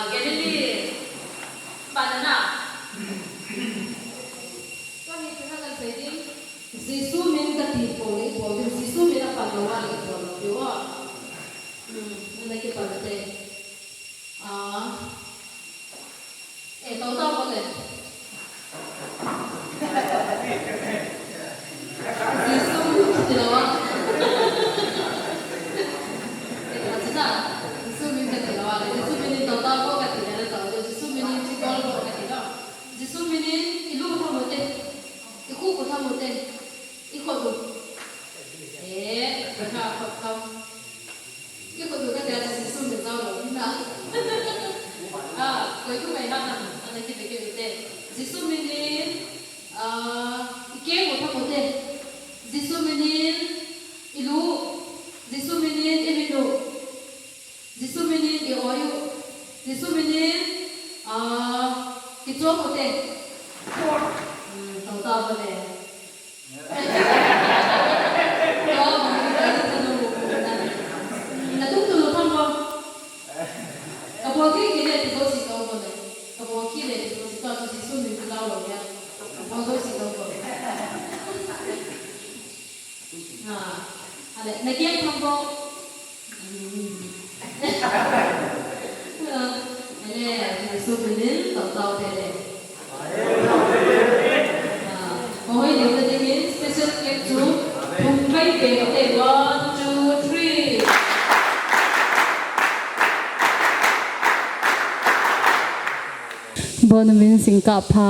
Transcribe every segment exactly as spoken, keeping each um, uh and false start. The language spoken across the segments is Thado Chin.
Galilee, panna. Tua hi ipi ham kasei ding. Jesu min kati poi, poi, Jesu min apan lou a le poi lou diu a. Hmm, nana kipan te. Ah. Eh, tao tao ko le. Jesu min kati lou a. Eh, kati na. Jesu min kati lou a le. Jesu min in tao tao ko kati le tao. Jesu min in chi bol ko kati lou. Jesu min in ilu ko mo te. Ikhu ko tha mo te. Ikhu ko. Eh, kha ko kam. Kikhu tu kati a chu Jesu min jao lou ding na. Ah, koi tu mai ha na, ana kiti kiti te. Jesu min in, ah, ikeng u tha ko te. Jesu min in, ilu. Jesu min in, iminu. Jesu min in, i-oi u. Jesu min in, ah, kichom u te. Hmm, tao tao ko le. Ale, Jesu min in, tao tao te le. Ah, mahoi lou na dingin, special gift chu, thum mai pe te, one, two, three. Bon min singkah pha.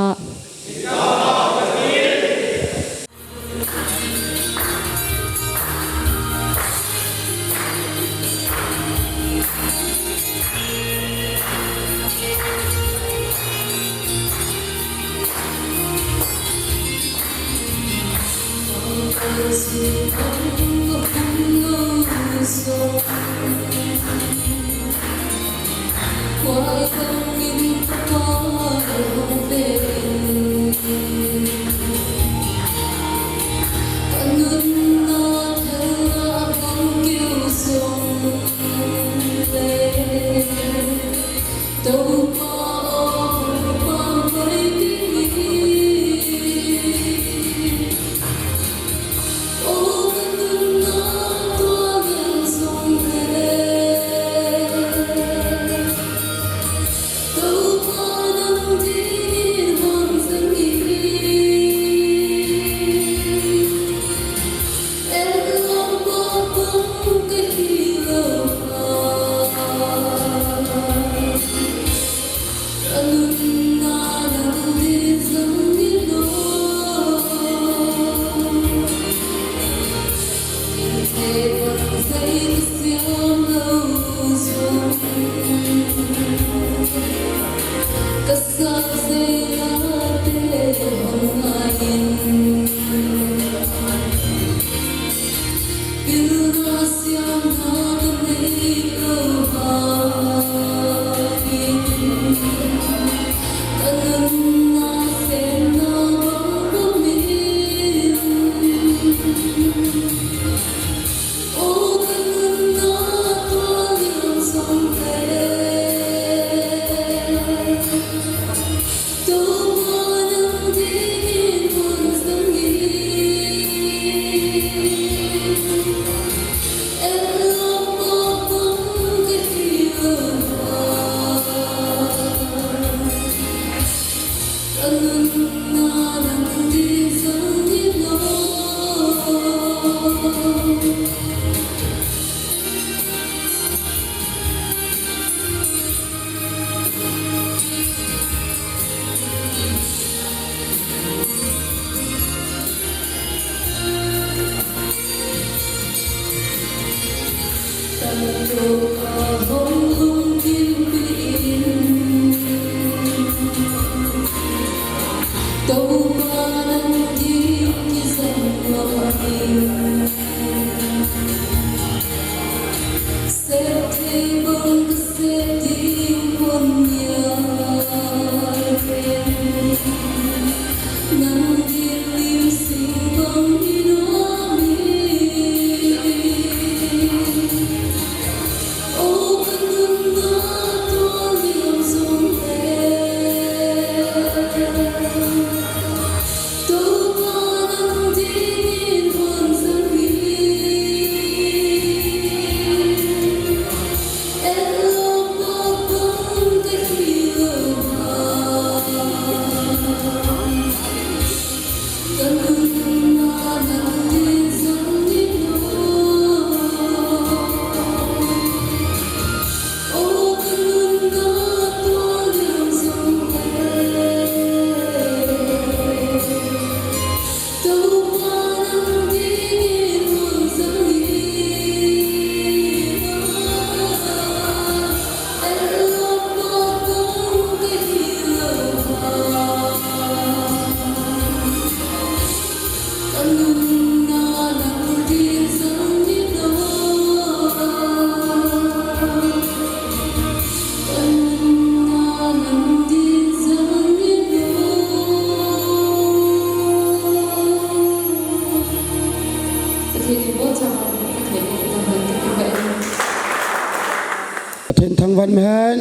Pathen thangvah hen.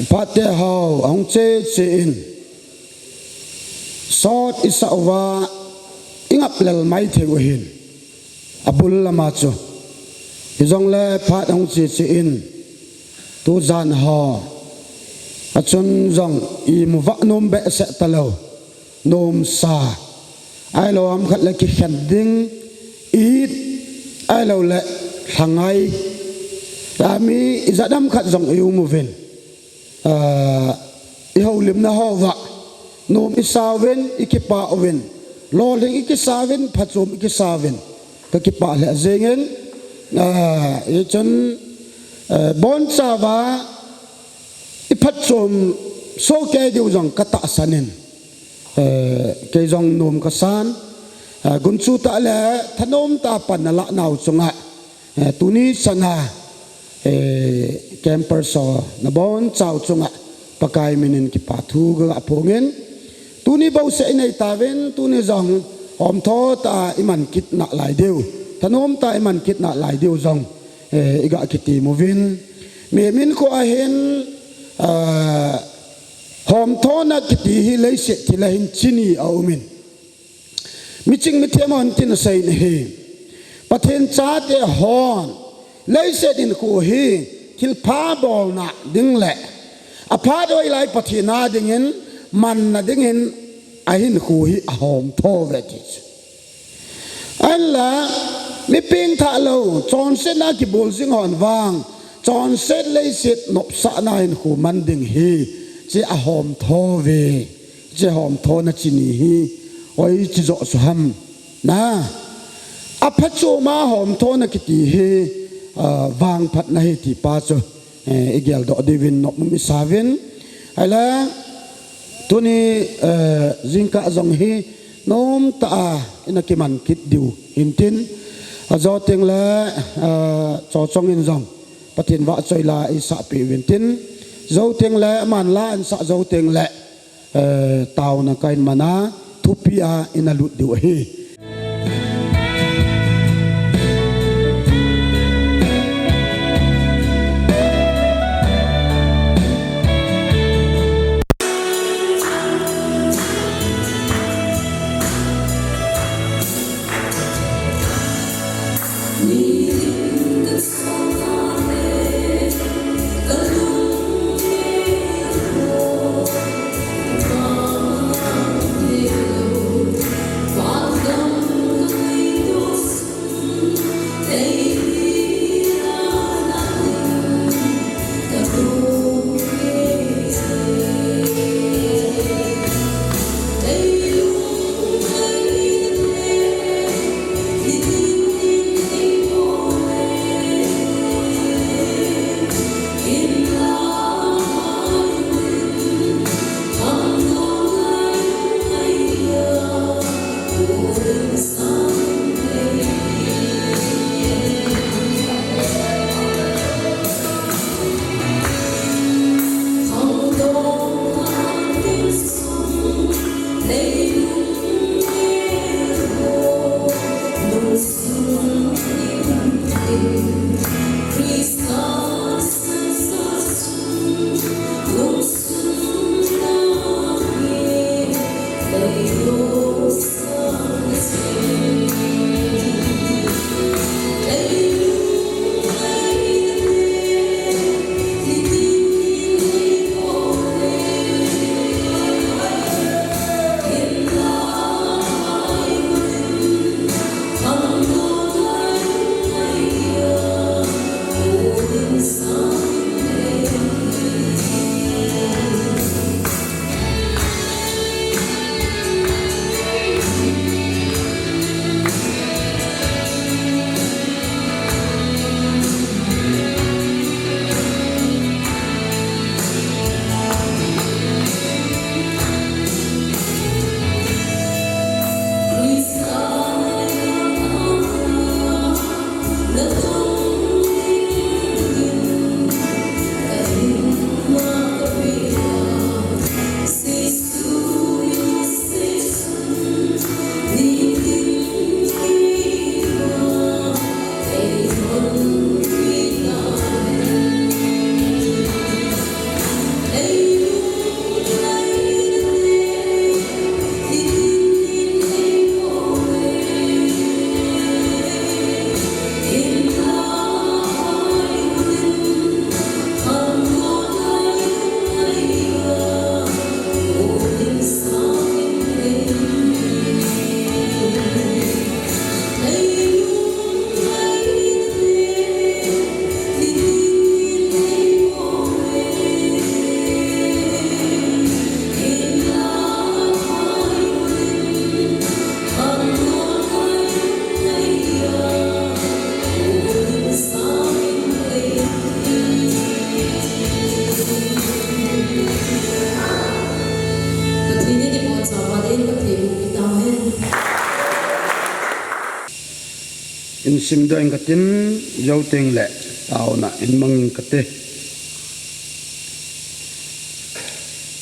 Phat te ho ahung che che in, sot isah uva, ingap lel mai thei u ahin, abul lama chu. Hijongle phat ahung che che in, tujan ho, achun jong imu vah nom behseh talou, nomsa, ahilou ham khat le kikhen ding, it, ahilou le lhangai, ami ijat ham khat jong ium uvin. Ah, ihoulimna ho uva nom isa uvin, ikipah uvin, lolhing ikisa uvin, phachom ikisa uvin, kakipah lheh jengin, ah, hichun, eh, bonchauva iphatchom soh kei diu jong katahsan in, eh, kei jong nom kasan, eh, gunchu tah le thanom tah a pan nalah nau chunga, eh, tuni chana, eh, campers ho nabonchau chunga Pakai minin kipa thu kaga phongin, tuni bouseh inei tauvin, tuni jong homtho tah a iman kit nalai diu, thanom tah a iman kit nalai diu jong, eh, iga kitem uvin. Mihem hinkho a hin, ah, homthona kiti hi leiset thil a hin chi ni aumin, miching mithem hon tin asei ahi. Pathen chate hon leiset hinkho hi thilpha bolna ding le aphat hoilai Pathen a dingin manna dingin ahinkho hi ahomtho uve ti chu. Ahinla, mi pengthah lou, chonsetna kibol jing hon vang, chonset leiset nopsahna hinkho man ding hi, hiche ahomtho uve, hiche homthona chi ni hi, oi chi joh chu ham. Na, aphachom a homthona kiti hi, ah, vangphatna ahi ti pa chu, eh, igeldoh diuvin nop um isa uvin. Ahile, tuni, eh, jingkah jong hi nomtah a ina kiman kit diu hintin, ajo teng le, eh, Chochong in jong Pathen vahchoi la eisahpeh uvin tin, jou teng le aman la ansah jou teng le, eh, taona kahin man a, thupi a ina lut diu ahi. Insim doh ing katin, jou teng le taona in mang ing kate.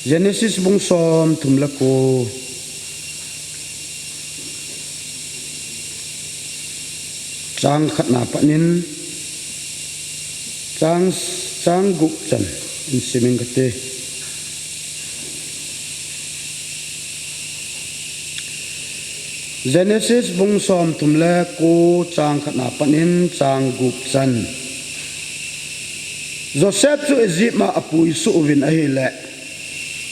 Genesis bung som thum le ko, chang khatna panin chang, chang gup chan insim ing kate. Genesis bung som thum le ko, chang khatna panin chang gup chan. Joseph chu Egypt ma apui suh uvin ahile,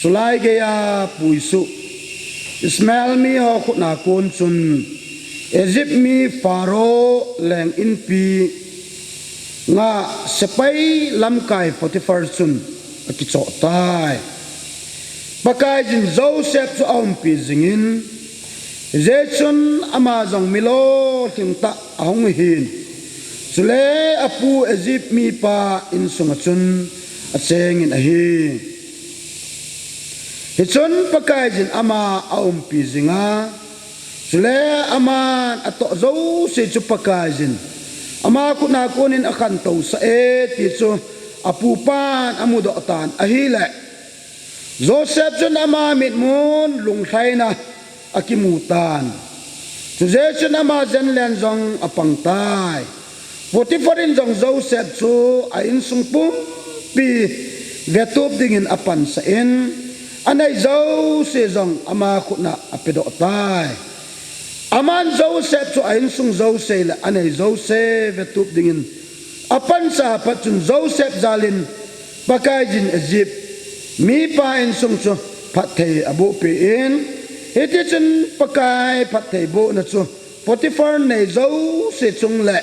chulai geiya pui suh Ishmael mi ho khutna kon chun Egypt mi Pharaoh leng inpi nga sepai lamkai Potiphar chun akichoh tai. Pakaiyin Joseph chu aumpi jingin, hijeh chun ama jong mi lolhing tah ahung hin. Chule apu Egypt mipa insunga chun achengin ahi. Hichun Pakaiyin ama aumpi jinga, chule aman atoh jouse chu Pakaiyin ama khutna konin akhantou sah e ti chu apupan amudoh tan ahile, Joseph chun ama mitmun lunglhaina akimu tan. Chujeh chun ama jenlen jong apang tai. Potiphar in jong Joseph chu a insung pumpi vetup dingin apansah in, anei jouse jong ama khutna apedoh tai. Aman Joseph chu a insung jouse le anei jouse vetup dingin apansah pat chun Joseph jalin Pakaiyin Egypt mipa insung chu phatthei abohpeh in, hitichun Pakai phatthei bohna chu Potiphar nei jouse chung le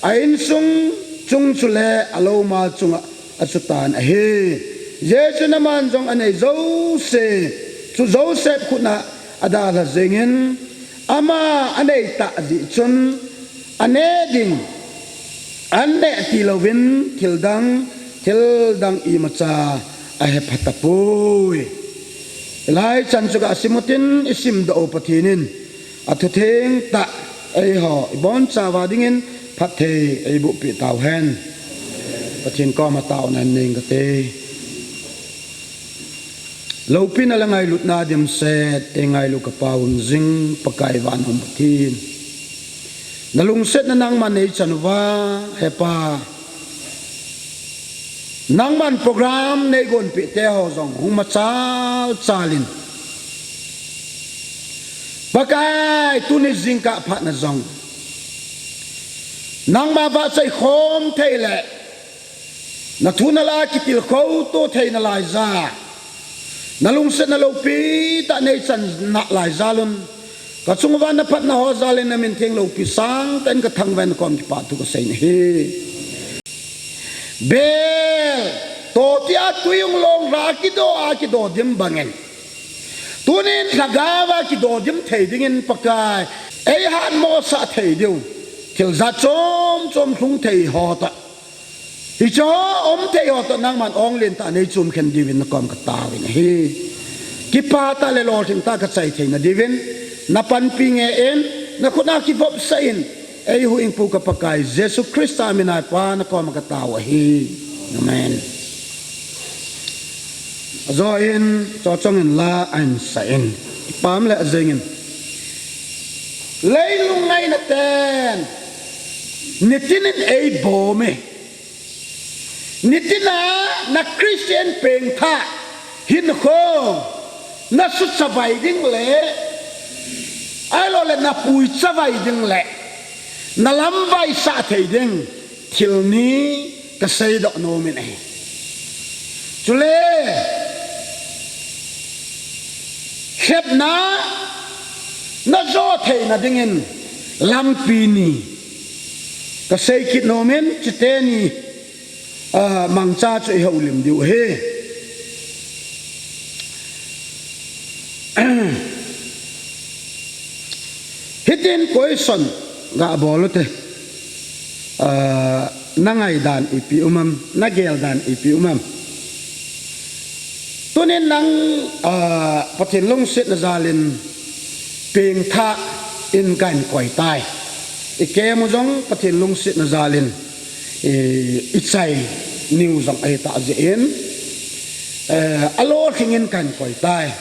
a insung chung chule alou ma chunga achutan ahi. Hijeh chun aman jong anei jouse chu Joseph khutna adalha jingin, ama anei tah jeh chun aneh ding anneh tilouvin thildang, thildang imacha ahepha tapoi. Hilai chan chu gasim utin, isimdoh u Pathen in athutheng tah eiho ibonchauva dingin phatthei eibohpeh tauhen. Pathen koma taona nei ing kate. Loupina le ngailutna dimset eingailu kapa umjing Pakai van um Pathen, nalungsetna nangman neichan uva, hepa, nangman program neigonpeh teho jong hung machal chalin, Pakai, tuni jingkah phatna jong nangma vahchoi khom thei le nathu nala kitilkhou to theina laija, nalungsetna loupitah neichan nalai jalun, kachung uva naphatna ho jalin namin theng loupi sangtah in kathangvah in nakom kipathu kasei nahi. Bel totia tui hung longlha kido a kidodim bangin, tunin lhagaova kidodim thei dingin Pakai eihatmosah thei diu thil jat chom chom lhung thei ho tah, hicheho um thei ho tah nangman ong lentah neichomkhen diuvin nakom kataovin ahi. Kipah tah le lolhing tah kachai theina diuvin napanpi nge in, nakhutna kivopsah in, eihuhhingpu ka Pakai Jesu Christa mina Pa nakoma katao ahi. Amen. Ajo in, chochong in la ahinsah in, ipam le ajing in, leilung ngaina ten nitin in eibom e. Nitina na Christian pengthah hinkho nasuchavai ding le, ahiloule napuichavai ding le nalamvaisah thei ding thil ni kaseidoh nomin ahi. Chule lhepna najo theina dingin lampi ni kaseikit nomin, chuteni mangcha chu ihoulim diu ahi. Hitin question gabol ute, nangaidan ipi um am, nageldan ipi um am? Tunin nang Pathen lungsetna jalin pengthah in kahinkoi tai. I kemu jong Pathen lungsetna jalin, i, i chai niu jong ahi tah jeh in, eh, alolhingin kahin koi tai.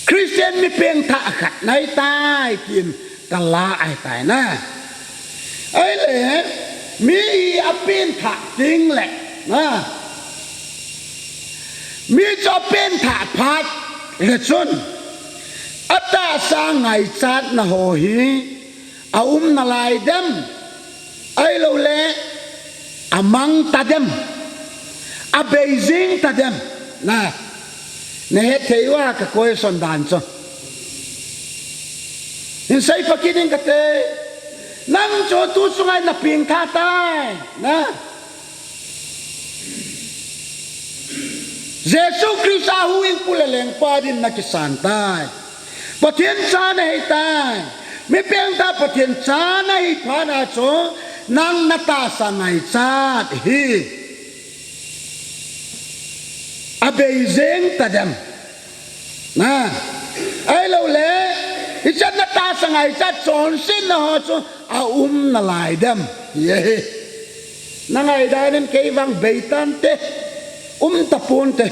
Christian mi pengthah khat nahi tai, tin kala ahi tai na. Ahile, mi hi apengthah ding le, na. Mi chu apengthah phat le chun, atahsa ngaichatna ho hi, aum nalai dem, ahilouleh, amang ta dem, abei jing ta dem, na, nahet thei uva ka question dan chu. Hin sei pha kit ding kate, nang chu tu sunga na pengthah tai, na. Jesu Christa huhhingpu le lengpa din na kisan tai. Pathen cha nahi tai. Mi pengthah Pathen cha nahi phat a chu nang na tahsa ngaichat hi abei jeng ta dem. Na, ahilouleh, hichan na tahsa ngaichat chonsetna ho chu aum nalai dem. Ye. Na ngaidan in kei vang bei tante, um taponte.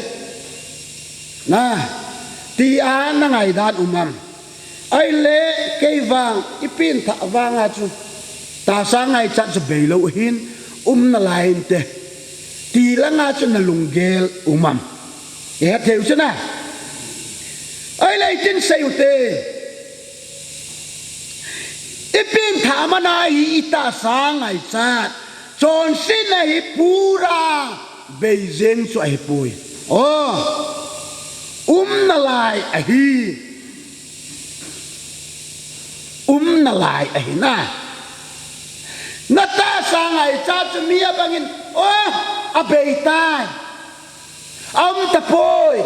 Na, tia na ngaidan um am. Ahile kei vang, i pengthah vang a chu tahsa ngaichat chu bei lou hin, um nalai inte, ti langa chu na lunggel um am. I het thei u chu na. Ahile itin sei u te. I pengthah man a hi i tahsa ngaichat chonsetna hi pura bei jeng chu ahipoi. O, um nalai ahi. Um nalai ahi na. Na tahsa ngaichat chu mi abang in, o, abei tai, aum tapoi,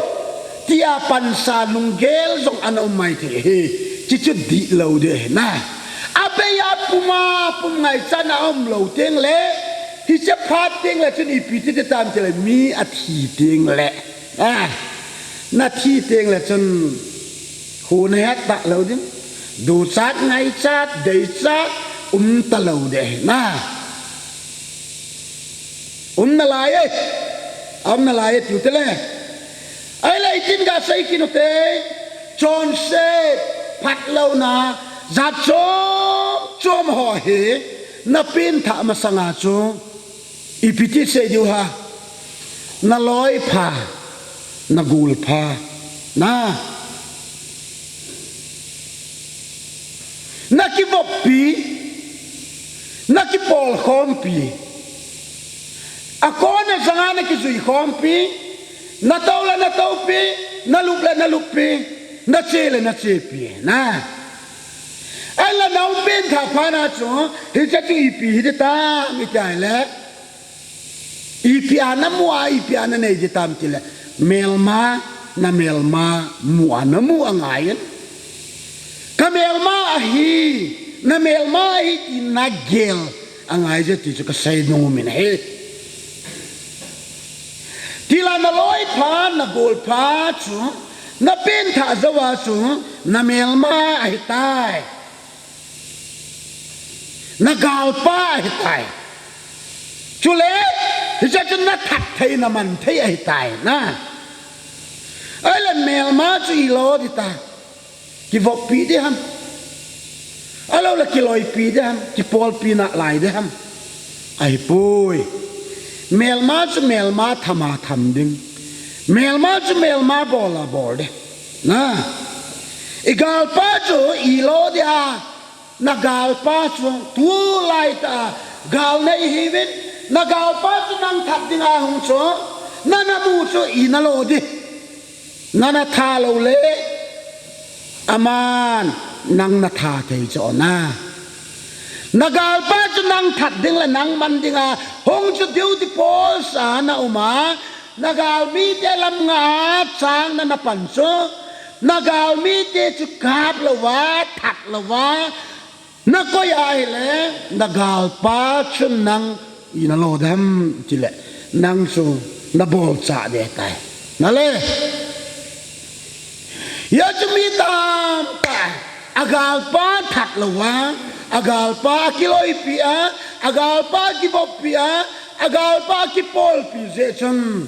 tia pansa lunggel jong ana um mai thei hi. Chi chu dihlou ding ahi na. Abei a pum a pum ngaichatna aum lou teng le, hiche phat teng le chun ipi ti ding tam ti le, mi athi teng le, a, na thi teng le chun, hu na het talou ding. Duchat, ngaichat, deichat um talou ding ahi na. Um nalai e. Um nalai e tiu te le. Ahile itin ga sei kit u te. Chonset, phatlouna, jat chom chom ho hi na pengthah masanga chu ipi ti sei diu ham. Na loi pha, na gol pha, na, na kivoppi, na kipolkhompi, akon ajang a na kijuikhompi, na tou le na toupi, na lup le na luppi, na che le na chepi, na. Ahinla na um pengthah phat a chu, hiche chu ipi hi ding tam iti le, ipi a na mu a, ipi a na nei ding tam ti le, melma, na melma mu a na mu angai in. Ka melma ahi, na melma ahi ti na gel angai je ti chu ka sei nom in ahi. Ti le na loi pha, na gol pha chu na pengthah jou a chu na melma ahi tai. Na galpa ahi tai. Chule, hiche chu na that thei, na man thei ahi tai, na. Ahile melma chu ilo ding ta. Kivoppi ding ham. Ahilou le kiloipi ding ham. Kipolpi nalai ding ham. Ahipoi. Melma chu melma tham a tham ding. Melma chu melma bol a bol ding. Na. I galpa chu ilo ding a. Na galpa chu tulai tah a gal nei hiuvin, na galpa chu nang that ding a hung chu, na na mu chu i na lo ding. Na na that lou le, aman nang na that thei chu na. Na galpa chu nang that ding le nang man ding a hung chu duty post a na um a, na galmite lam nga a chang na na pan chu, na galmite chu kap lou va, that lou va, na koi ahile, na galpa chu nang i na lo dem ti le, nang chu na bol cha ding tai. Na le. Hia chu mi tamtah a galpa that lou va, agalpa akiloipi a, agalpa akivoppi a, agalpa akipolpi jeh chun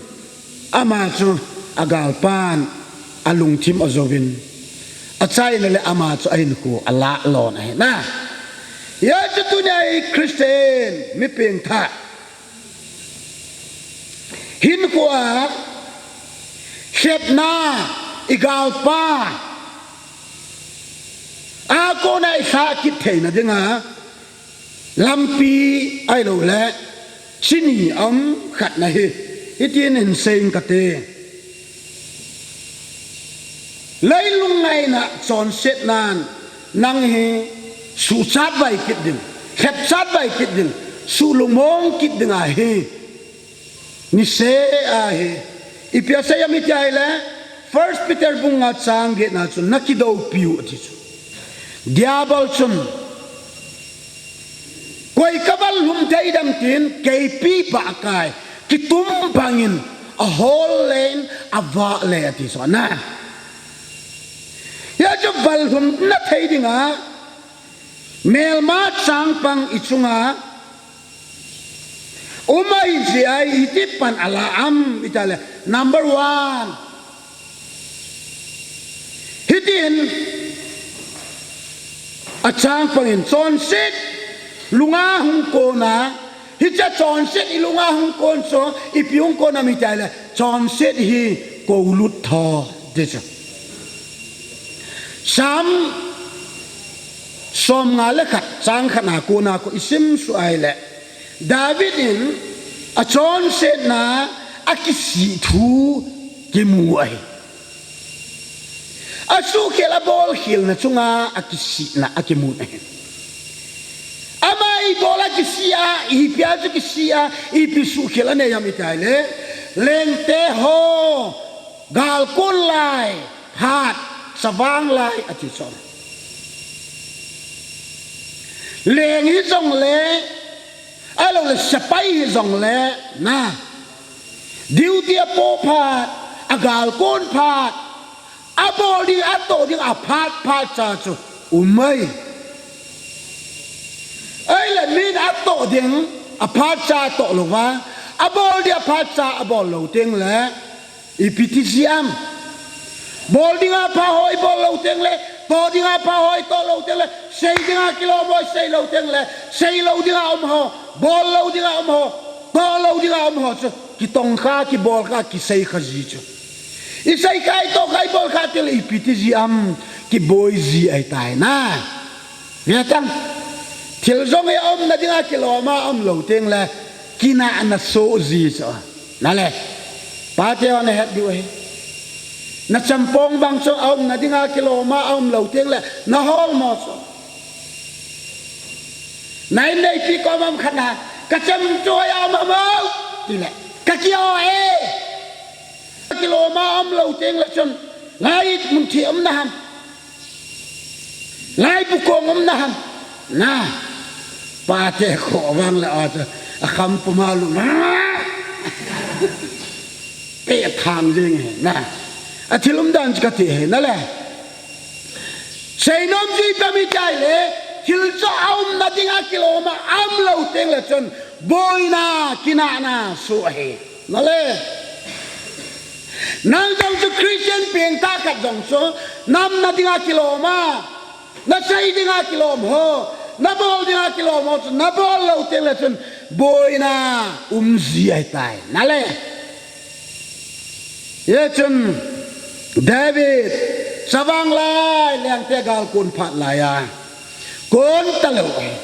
ama chu agalpan alungthim ajouvin, achaina le ama chu ahinkho alah lon ahi na. Hijeh chun tunia i Christian mi pengthah hinkhoa lhepna, igalpa a kona ilhah kit theina dinga lampi ahilouleh chini aum khat na hi, hitin hin seiyin kate. Leilung ngaina chonsetnan nang hi suhchatvai kit ding, lhepchatvai kit ding, suhlungmong kit ding ahi. Niseh ahi. Ipi asei ham iti ahileh, First Peter bung nga chang get na chun, nakidoupiu ati chu. Diabol chun koi kaval lhum thei dem tin, keipi pah kai, kitum bangin, ahol len, avah le ati chu na. Hijeh chun val lhumna thei dinga, melma changpang ichunga um ahi jeh a iti pan alah ham iti leh, number one, hitin achangpang in chonset lunga hung kon a, hiche chonset ilunga hung kon chu ipi hung kon ham iti leh, chonset hi koulut tho ti chu. Sam somnga le khat chang khat na kona kho isim suh ahileh, David in achonsetna akisih thu kimu ahi. Asuhkhel abolkhelna chunga akisihna akimu ahi. Ama ibol a kisih a, ipi a chu kisih a, ipi suhkhel anei ham iti leh, lengte ho, galkon lai phat, chavang lai ati chu. Leng hijongleh, ahilouleh sepai hijongleh na, duty apo phat, agalkon phat, abol ding, atoh ding aphat phat cha chu um ahi. Ahileh min atoh ding aphat cha atoh louva, abol ding aphat cha abol lou tengleh, ipi ti jeh ham? Bol dinga pha ho ibol lou tengleh, toh dinga pha ho itoh lou tengleh, sei dinga kilom ho isei lou tengleh, sei lou dinga um ho, bol lou dinga um ho, toh lou dinga um ho chu kitong kha, kibol kha, kisei kha ji chu. Isei kha, itoh kha, ibol kha tengleh ipi ti jeh ham? Kiboi ji ahitai na. Ve tang, thil jong hi aumna dinga kilom a aum lou tengleh kinahna soh ji chu. Nale, pate ho nahet diu ahi. Nachampong bang chu aumna dinga kilom a aum lou tengleh nahol mo chu. Na inneipi koma um khat na, kacham chu hoi a um ham o, tileh, kakihoi e. Kilom a aum lou tengleh chun, lai mun thi umna ham? Lai bukong umna ham? Na, pate kho vang leh a chu, akham puma lu, te thang jing e, na. Athil umdan chu kati e, nale. Seinom ji ipi ham iti leh, thil chu aumna dinga kilom a aum lou tengleh chun, boina, kinahna soh ahi. Nale. Nang jong chu Christian pengthah khat jong chu, na umna dinga kilom a, nasei dinga kilom ho, nabol dinga kilom ho chu, nabol lou tengleh chun, boina um ji ahitai. Nale. Hijeh chun David, chavang lai, lengte galkon phat lai a kon talou ahi.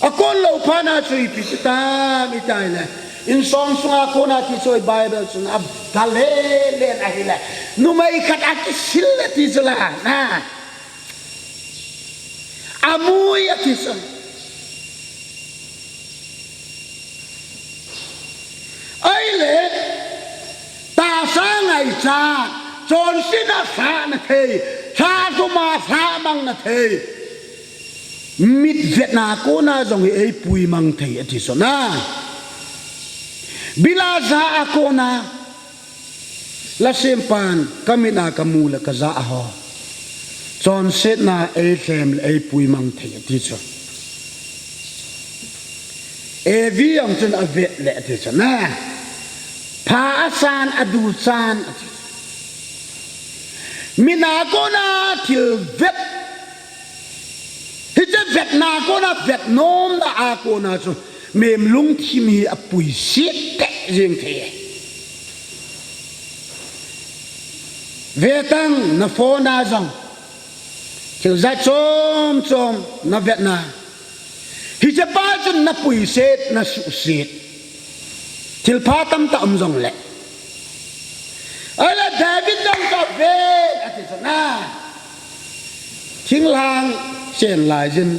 Akon lou phat na chu ipi ti tam iti leh, insung sunga kona ti chu Bible chun adalele ahileh, numei khat akisil le ti chu la, na. Amui ati chu. Ahileh, tahsa ngaicha, chonsetna lhahna thei, lhahlum a lhahmangna thei, mitvetna kona jong hi eipui mang thei ati chu na. Bil a ja a kona, Lhasempan, kamit a kamu le kaja a ho, Chonsetna eilhem le eipui mang thei ati chu. Evi jong chun avet le ati chu na. Pha asan aduchan ati chu. Min a kona thil vet. Hiche vetna kona vetnomna a kona chu. Mihem lungthim hi apuiset teh jeng thei. Vetang na phone a jong. Thil jat chom chom na vetna. Hiche pa chun na puiset na suhset. Thil pha tamtah um jongle. Ahile David jong chu ven ati chu na. Thinglhang chen lai jin.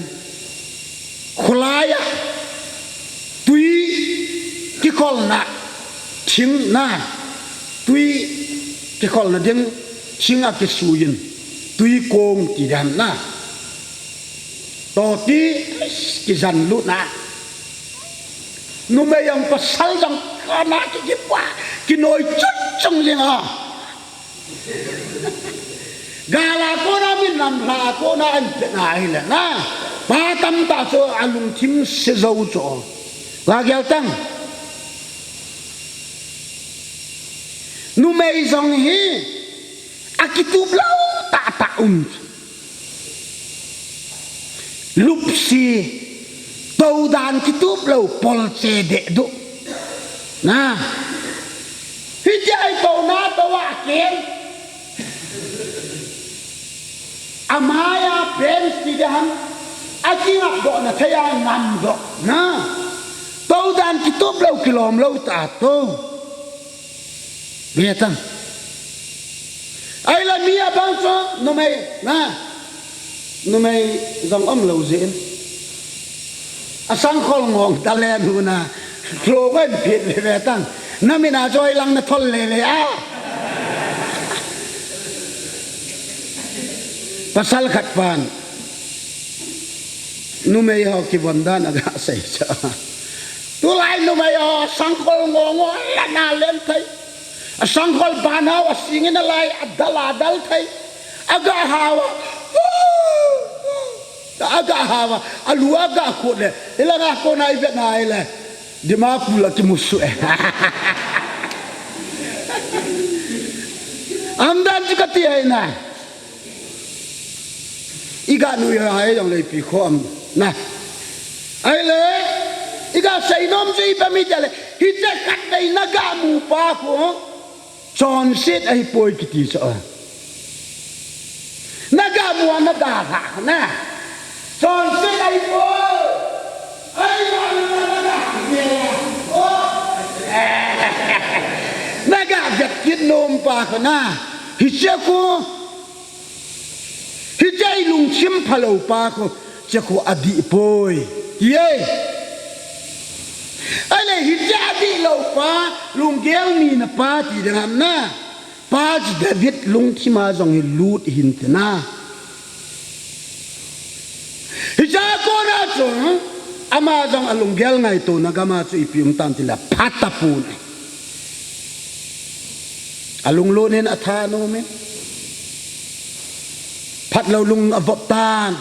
Khulai a. Tui kikholna. Thing na. Tui kikholna ding. Thing a kisuiyin. Tui kong ti dan na. Toti kijan lutna. Numei jong pasal jong kana kikipa. Kinoi chut chung jing a. Gal a kona min lamlha a kona an pet na ahile na. Pa tamtah chu alungthim se jou chu. Ga gel tang. Numei jong hi akitup lou tahtah um. Lupsi, toudan kitup lou, polche dehduh. Na. Hitia itouna tou a ken. Amai a pen ti deham. Akingap doh na thei a ngam doh. Na. Toudan kitup lou, kilom lou tatou. Ve tang. Ahile mi abang chu numei, na. Numei jong um lou jin. Asangkhol ngong talen huna. Lou ven phit ve ve tang. Na min a chu hoilang na thol le le a. Pasal khat pan. Numei ho kivon dan aga sei cha. Tulai numei ho sangkhol ngo ngo la na lem thei. Asangkhol ban hao asing in alai adal adal thei. Aga hao a. Aga hao a. Alu aga khut le. Ilanga kona ivet na ile. Dimapur la kimusu e. Amdan chu kati hai na. Iga nuiya hai jong le ipi khom na. Ahile, iga seinom chu ipi ham itile, hiche khatvei naga mu pa khu, chonset ahipoi kiti chu. Naga mu a nadalha na. Chonset ahipoi. Ahile, naga mu a nadalha. Naga vet kit nom pa khu na. Hiche khu Hiche ilungthim phalou pa khu, hiche khu adih poi. Ti e. Ahile hiche adih lou pa, lunggel nina pa ti ding ham na. Pa chu David lungthim a jong hi lut hin ti na. Hiche a kona chu, ama jong alunggel ngaito na gam a chu ipi um tam tile phat tapon. Alunglut in athanom in. Phatlou lung avop tan.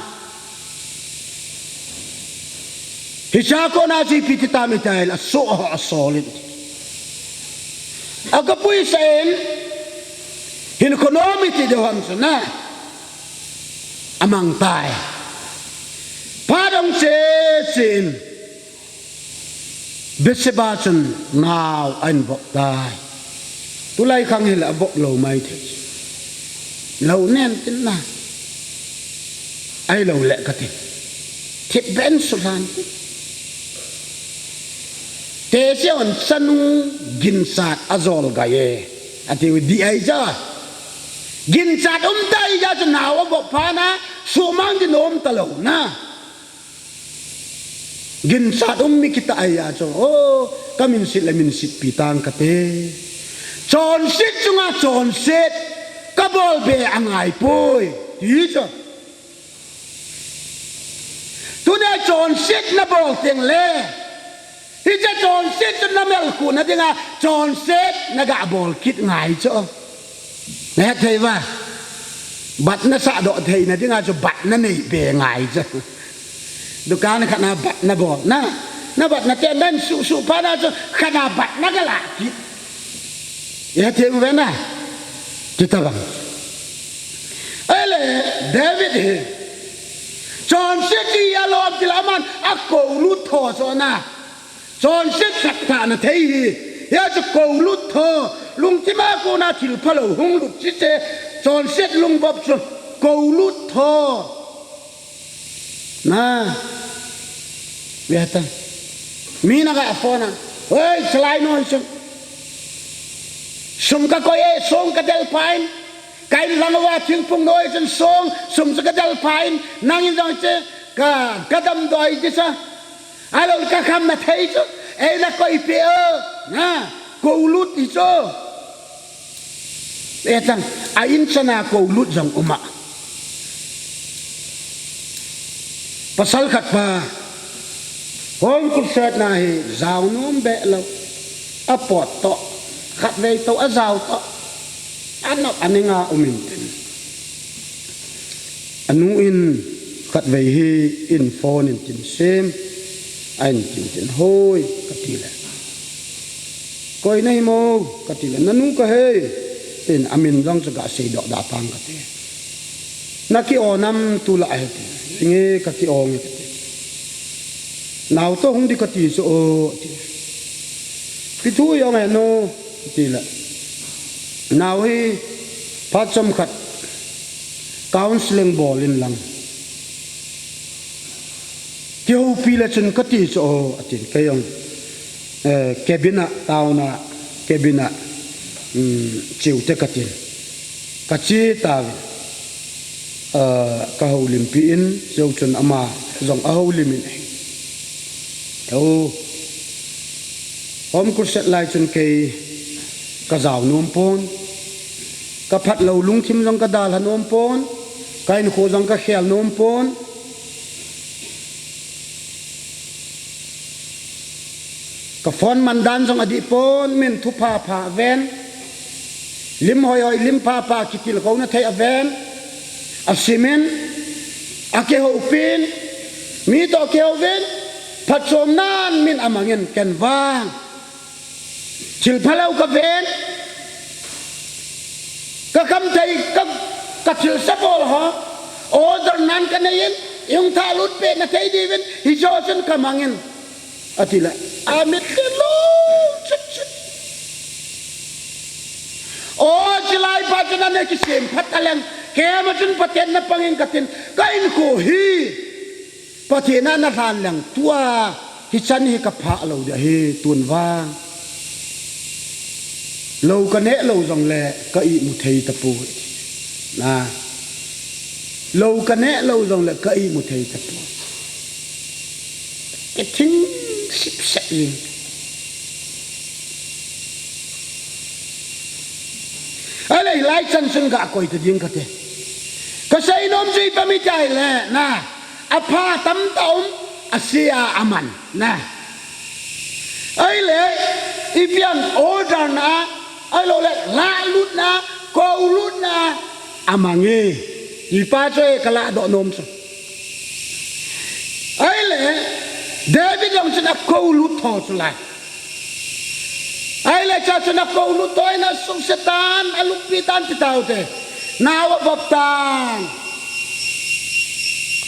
Hiche a kona chu ipi ti tam itile asoh ho asol in. Aga puisah in. Hinkho nom iti deu ham chu na. Amang tai. Phat hung che che in. Bathsheba chun nao ahin vop tai. Tulai khang hile avop lou mai thei. Lou nem tin na. Ahilou le kati. Thip ben sulhan tin. Tese hon chanu ginchat ajol gai e. Ati u di ai ja. Ginchat um tai ja chu nao avop phat na. Sumang din um talou na. Ginchat um mi kitah ahi a chu, o, ka minset le minset pi tang kate. Chonset chunga chonset, ka bol be angai poi, ti chu. Tuna chonset na bol teng le, hiche chonset chu na melkhuh na dinga, chonset na ga bol kit ngai chu. Na het thei uva. Bat na sah doh theina dinga chu bat na nei be ngai chu. Dukan khat na bat na bol na, na bat na te nan suh suh phat na chu khat na bat na ka la kit. Ihet thei u ve na. Ti ta bang. Ahile David hi chonset hi a lom ti le aman a kolut tho chu na. Chonset sak tah na thei hi. Hia chu kolut tho. Lungthim a kona thil phalou hung lut chi che. Chonset lungvop chu kolut tho. Na. Ve ta. Mi na ka phone a. Oi, chalai noi chu. Sum ka koi e, song ka del pain. Ka in lang uva thingphung noi chun song, sum chu ka del pain. Nangin jong che, ka, ka damdoi ti sa. Ahilou ka kham na thei chu, ei na koi pe o, na, kolut hi chu. E chang, a in chana kolut jong um a. Pasal khat pa, home crusade na hi, jao nom be lou. A pot toh, khatvei toh, a jao toh. A nop a ning a um in tin. A nu in khatvei hi in phone in tin sem, a in tin tin, "Hoi," ka ti le. "Koi na hi mo?" ka ti le, "Na nu ka hi," tin a min jong chu ka sei doh da tang ka ti. "Na ki o nam tu la," a he ti. "Nge ka ki o nge," ka ti. "Nao toh hung di ka ti chu o," a ti. "Pi thu i ong e nu," a ti le. "Nao hi phat chom khat counseling bol in lang. Kihoupi le chun ka ti chu o," a tin. Kei ong, eh, cabin a, taona cabin a, um, cheu te ka tin. Ka che tauvin, eh, ka houlimpi in, cheu chun ama jong a houlim in ahi. Home crusade lai chun kei ka jao nom pon, ka phatlou lungthim jong ka dalha nom pon, ka hinkho jong ka khel nom pon. Ka phone man dan jong adih pon, min thu phapha ven. Lim hoihoi, lim phapha, kitilkhouna thei a ven. A simin, a kihoupin, mi toh kihouvin, phatchomnan min a mangin ken vang. Thil phalou ka ven, ka kham thei, ka, ka thilse bol ho, order nan ka nei in, i hung thalut peh na thei diuvin, hiche chun ka mangin. A ti le, a mit le lou chut chut. O, chilai pa chun ana kisem phat taleng, keima chun Pathen na pangin ka tin, ka hinkho hi Pathen a na lhan leng tua, hichan hi ka phah lou dia hi tun vang. Lou ka neh lou jongle ka imu thei tapoi. Na. Lou ka neh lou jongle ka imu thei tapoi. Ka thing sipsep jing. Ahile hilai chan chun ga koi ta ding kate. Ka sei nom chu ipi ham iti ahile, na, apha tamtah um, ase a aman, na. Ahile, ipi ham order na, ahilouleh, lahlutna, koulutna, amang e. Ipa chu e ka lahdoh nom chu. Ahile, David jong chun akoulut tho chu lai. Ahile, cha chun akoulut tho in asuhset tan, alungpi tan ti taute. Nao avop tan.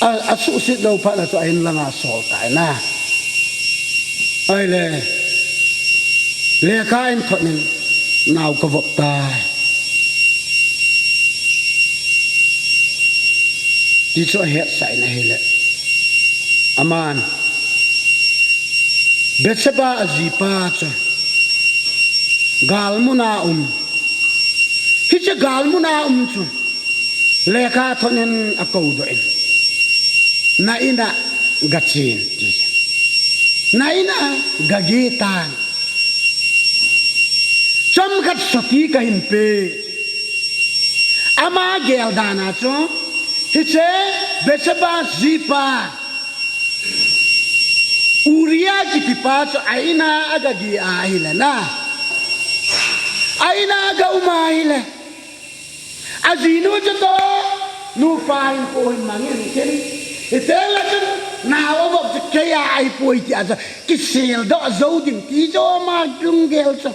A, asuhset lou phat na chu a inlanga asol tai na. Ahile, lekha ahin thot in, nao kavop tai. Ti chu ahetsah in ahile. Aman, Bathsheba ajipa chu galmun a um. Hiche galmun a um chu lekha thot in akoudoh in. Na in a gachen ti. Na in a gage tan. Chomkhat soti kahin pe. Ama gel dan a chu, hiche Bathsheba jipa Uriah kitipa chu a in a agage ahile na. A in a aga um ahile. Ajinu chu toh Nupa hin ko hin mangin ken. Iteng le chun nao avop chu kei a ahipoi tia chu kisel doh jou ding ti chu ama lunggel chu.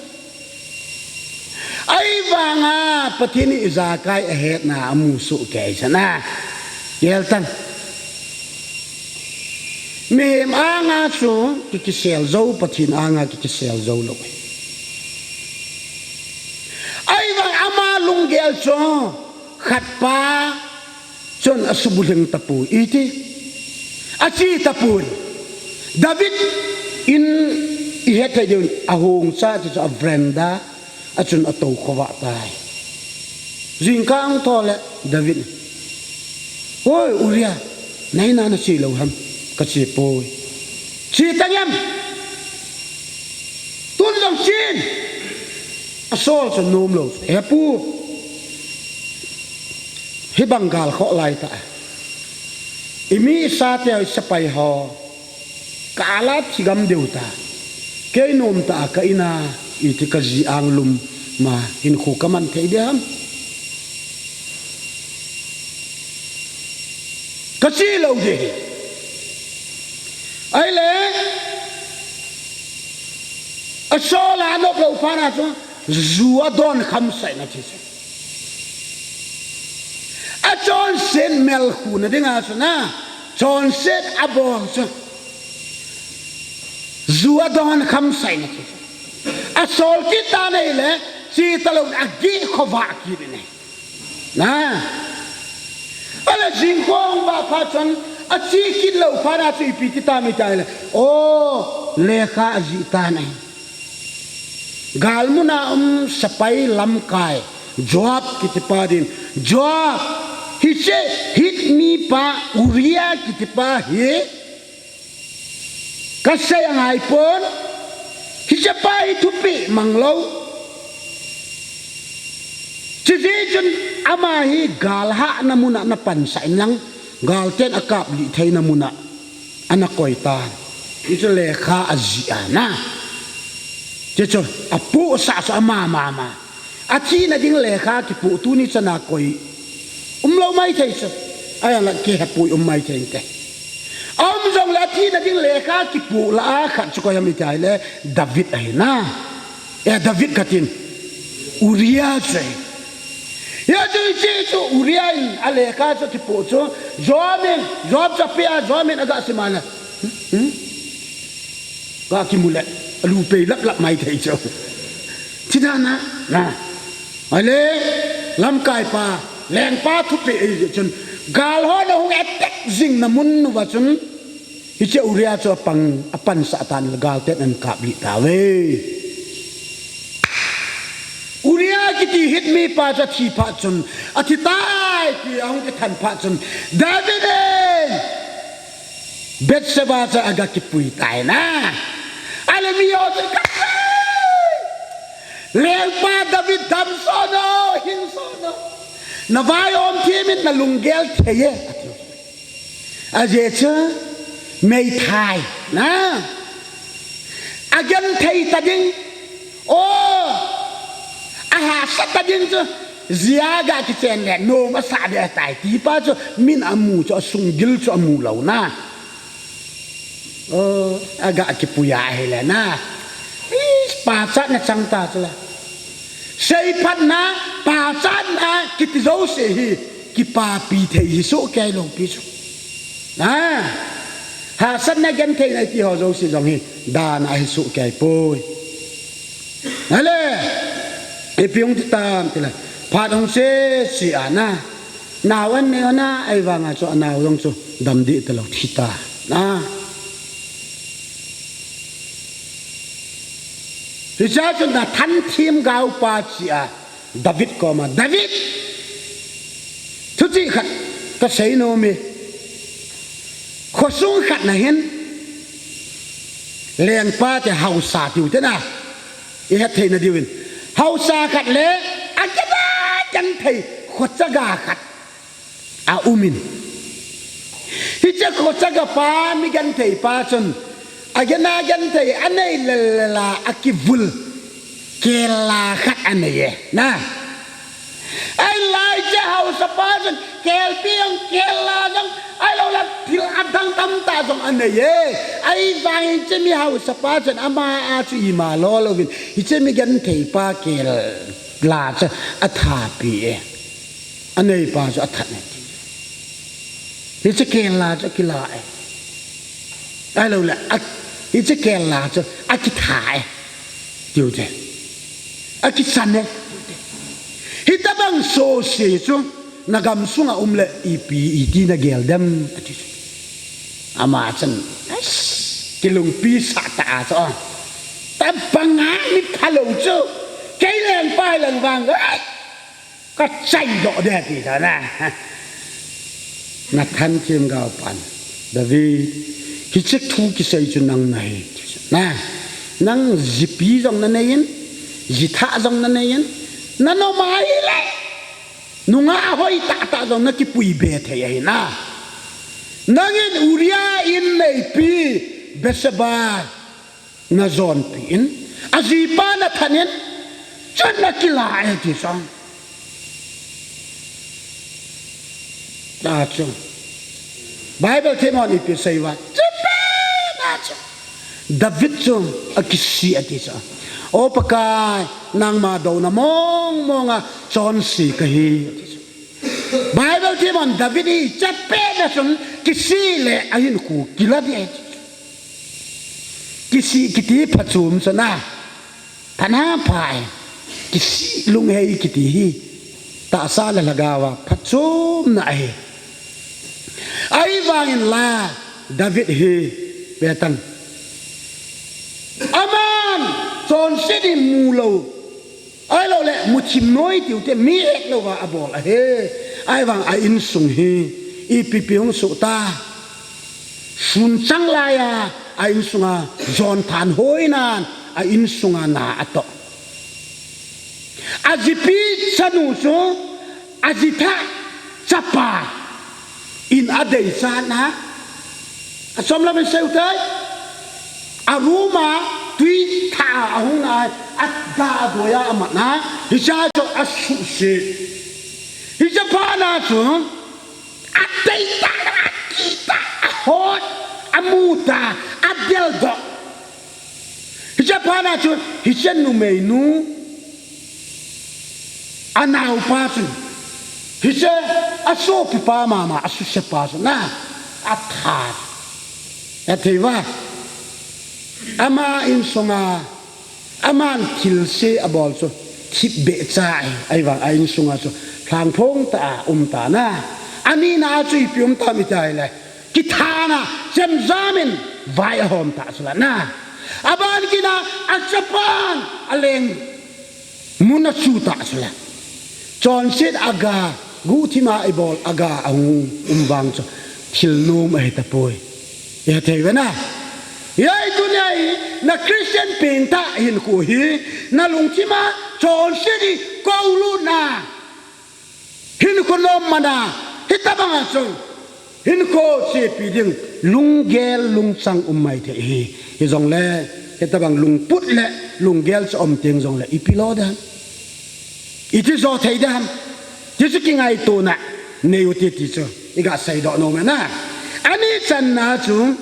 Ahivanga Pathen in ijakai ahetna amu soh kei chu na. Gel tan. Mihem anga chu ki, kisel jou, Pathen anga ki, kisel jou lou. Ahivang ama lunggel chu khat pa chun asubulhing tapoi iti. Ache tapoi. David in ihet thei diu, ahung cha chu a veranda a chun atou khovah tai. Jingkah ahung thou le David, "Hoi Uriah, naina nache lou ham?" "Kache poi." "Che tang em? Tun jong chen." Asol chu nom lou. "He pu, hibang gal khoh lai ta. Imi isate ho, isepai ho, ka ala thi gam diu ta. Kei nom ta ka ina iti, kaji ang lum ma hinkho kaman thei ding ham? Kache lou ding hi." Ahile asol a anop lou phat na chu ju adon khamsah in ati chu. Achonset melkhu na dinga chu na, chonset abol chu ju adon khamsah in ati chu. Asol kit tan ahile, che talou in ageh khovah kit in ahi. Na. Ahile jingkah ahung vah phat chun, ache kit lou phat na chu ipi ti tam iti ahile, o, lekha ajih tan ahi. Galmun a um sepai lamkai Joab kiti pa din, "Joab, hiche Hit mipa Uriah kiti pa hi kasei angai pon, hiche pa hi thupeh mang lou. Chujeh chun ama hi gal hahna mun a napansah in lang, galten akaplih theina mun a ana koi tan." Hichu lekha ajih a na. Hichu apohsah chu ama mama. Athina ding lekha kipoh tuni chana koi umlou maithei chu. Ahinla kihepoi, um maithei inte. Aum jongle athina ding lekha kipoh lah a khat chu koi ham iti ahile David ahi na. E, David katin. Uriah chu ahi. Hia chu hiche chu Uriah in alekha chu kipoh chu, Joab in, Joab chu apeh a, Joab in aga sim a le. Hmm? Hmm? Ga kimu le, alu pei lap lap maithei chu. Thi dan a, na. Ahile, lamkai pa, lengpa thupeh ahi jeh chun, gal hon ahung attack jing na mun uva chun, hiche Uriah chu apang, apansah tan le galten ana kaplih tauve. Uriah kiti Hit mipa chu athi phat chun, athi tai ti ahung kithan phat chun, David in Bathsheba chu aga kipui tai na. Ahile mi ho chun, "Kasei! Lengpa David dam soh o, hing soh o. Navaiom thim in nalunggel thei e," ati. Ajeh chu meithai na. Agenthei ta ding. O, ahahsa ta ding chu. Jia ga kichen le nom asah ding ahitai ti pa chu min amu chu, asunggil chu amu lou na. O, aga kipui a ahile na. Is, pachatna chang ta chu la. Seiphatna, pachatna kiti jouse hi kipapi thei hi soh kei lou pi chu. Na, hahsatna, gentheina iti ho jouse jong hi dan a hi soh kei poi. Ahile, ipi hung ti tam tile, phat hung sese a na, nao an nei o na, ahivanga chu anao jong chu dam deh talou thi ta na. Hichea chun Nathan themgaopa chi a David koma, David, thuchih khat kasei nom e. Khosung khat na hin, lengpa te haosa tiu te na, ihet theina diuvin, haosa khat le agenthei khochaga khat aumin. Hiche khochaga pa, mi genthei pa chun, agena genthei anei lel lela akivul kela khat anei e na. Ahilai hiche haosa pa chun Kelpi jong, kel la jong, ahilou le thil adang tamtah jong anei e. Ahivangin hiche mi haosapa chun ama a chu ima lo louvin, hiche mi genthei pa kel la chu athapi e. Aneipa chu athat e. Hiche kel la chu akila e. Ahilou le, a, hiche kel la chu akitha e. Tiu te. Akichan e. Hitabang sose chu nagam sunga um le ipi iti nagel dem ati chu. Ama chun, ais, kilungpi sah ta a chu. Tabang a mi phalou chu. Kei lengpa leng vang, ai, kachaidoh de ati ta na. Nathan themgaopan, David, hiche thu kisei chu nang nahi. Na, nang jipi jong nanei in, jithah jong nanei in, nanom a ahile nungah hoi tahtah jong nakipui be thei ahi na. Nangin Uriah in neipi Bathsheba najonpi in, ajipa Nathan in, chun nakila e ti chu. Ta chu. Bible themhon ipi asei uva, chapet a chu David chu akisih ati chu. O Pakai, nangma douna mong mong a chonse kahi ati chu. Bible themhon David hi chapet a chun kisih le ahinkho kila ding ahi. Kisih kiti phachom chu na, phatna pha e. Kisih lunghei kiti hi tahsa le lhagao a phachomna ahi. Ahivangin la David hi vetan, aman chonset hi mulou, ahilou le muthim noi tiu te, mi hetlou va abol ahi. Ahivang a insung hi ipi pi hung soh ta. Sun chang laiya a insunga jonthan hoinan a insunga na atoh. Ajipi chanu chu ajithah chapa in adeichat na, achom lam in sei u tai. A room a tui thah a ahung na, ada adoiya amat na, hiche chu asuhset. Hiche phat na chu adeitah, akitah, ahot, amuta, adeldoh. Hiche phat na chu hiche numeinu anaopa chun, hiche asopipa mama, asusepa chu na, athat. Athei uva, ama insunga aman thilse abol chu thipbeh cha ahi. Ahivang a insunga chu lhangphong tah a um ta na. Anina a chu ipi um tam iti le, kithana chemjam in vai ahom ta chu la na. Aban kit na, achapan alengmun achu ta chu la. Chonset aga, guhthima ibol aga ahung um vang chu thil nom ahi tapoi. Iha thei uve na. Hiche tunia hi na Christian pengthah hinkho hi, nalungthima chonset hi koulutna, hinkho nom mana, hitabanga chun hinkho chepi ding lunggel lungchang um maithei ahi. Hijongle hitabang lungput le lunggel chu aum teng jongle ipi lo dem, iti jo thei dem, ti chu kingaitona nei u ti, ti chu iga seidoh nom e na. Ani channa chu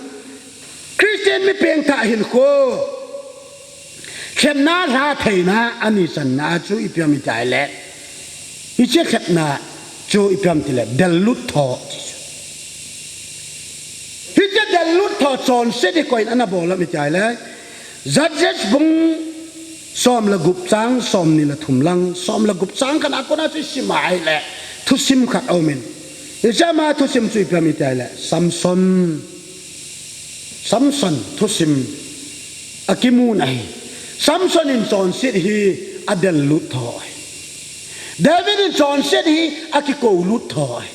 Christian mi pengthah hinkho lhepna lha theina ani channa chu ipi ham iti le, hiche lhepna chu ipi ham iti le, dellut tho ti chu. Hiche dellut tho chonset hi koiin ana bol ham iti le, Judges bung som le gup chang somni le thum lang, som le gup chang khat a kona chu isim a ahile thusim khat aumin, hiche ama thusim chu ipi ham iti le, Samson, Samson thusim akimun ahi. Samson in chonset hi adellut tho ahi. David in chonset hi akikoulut tho ahi.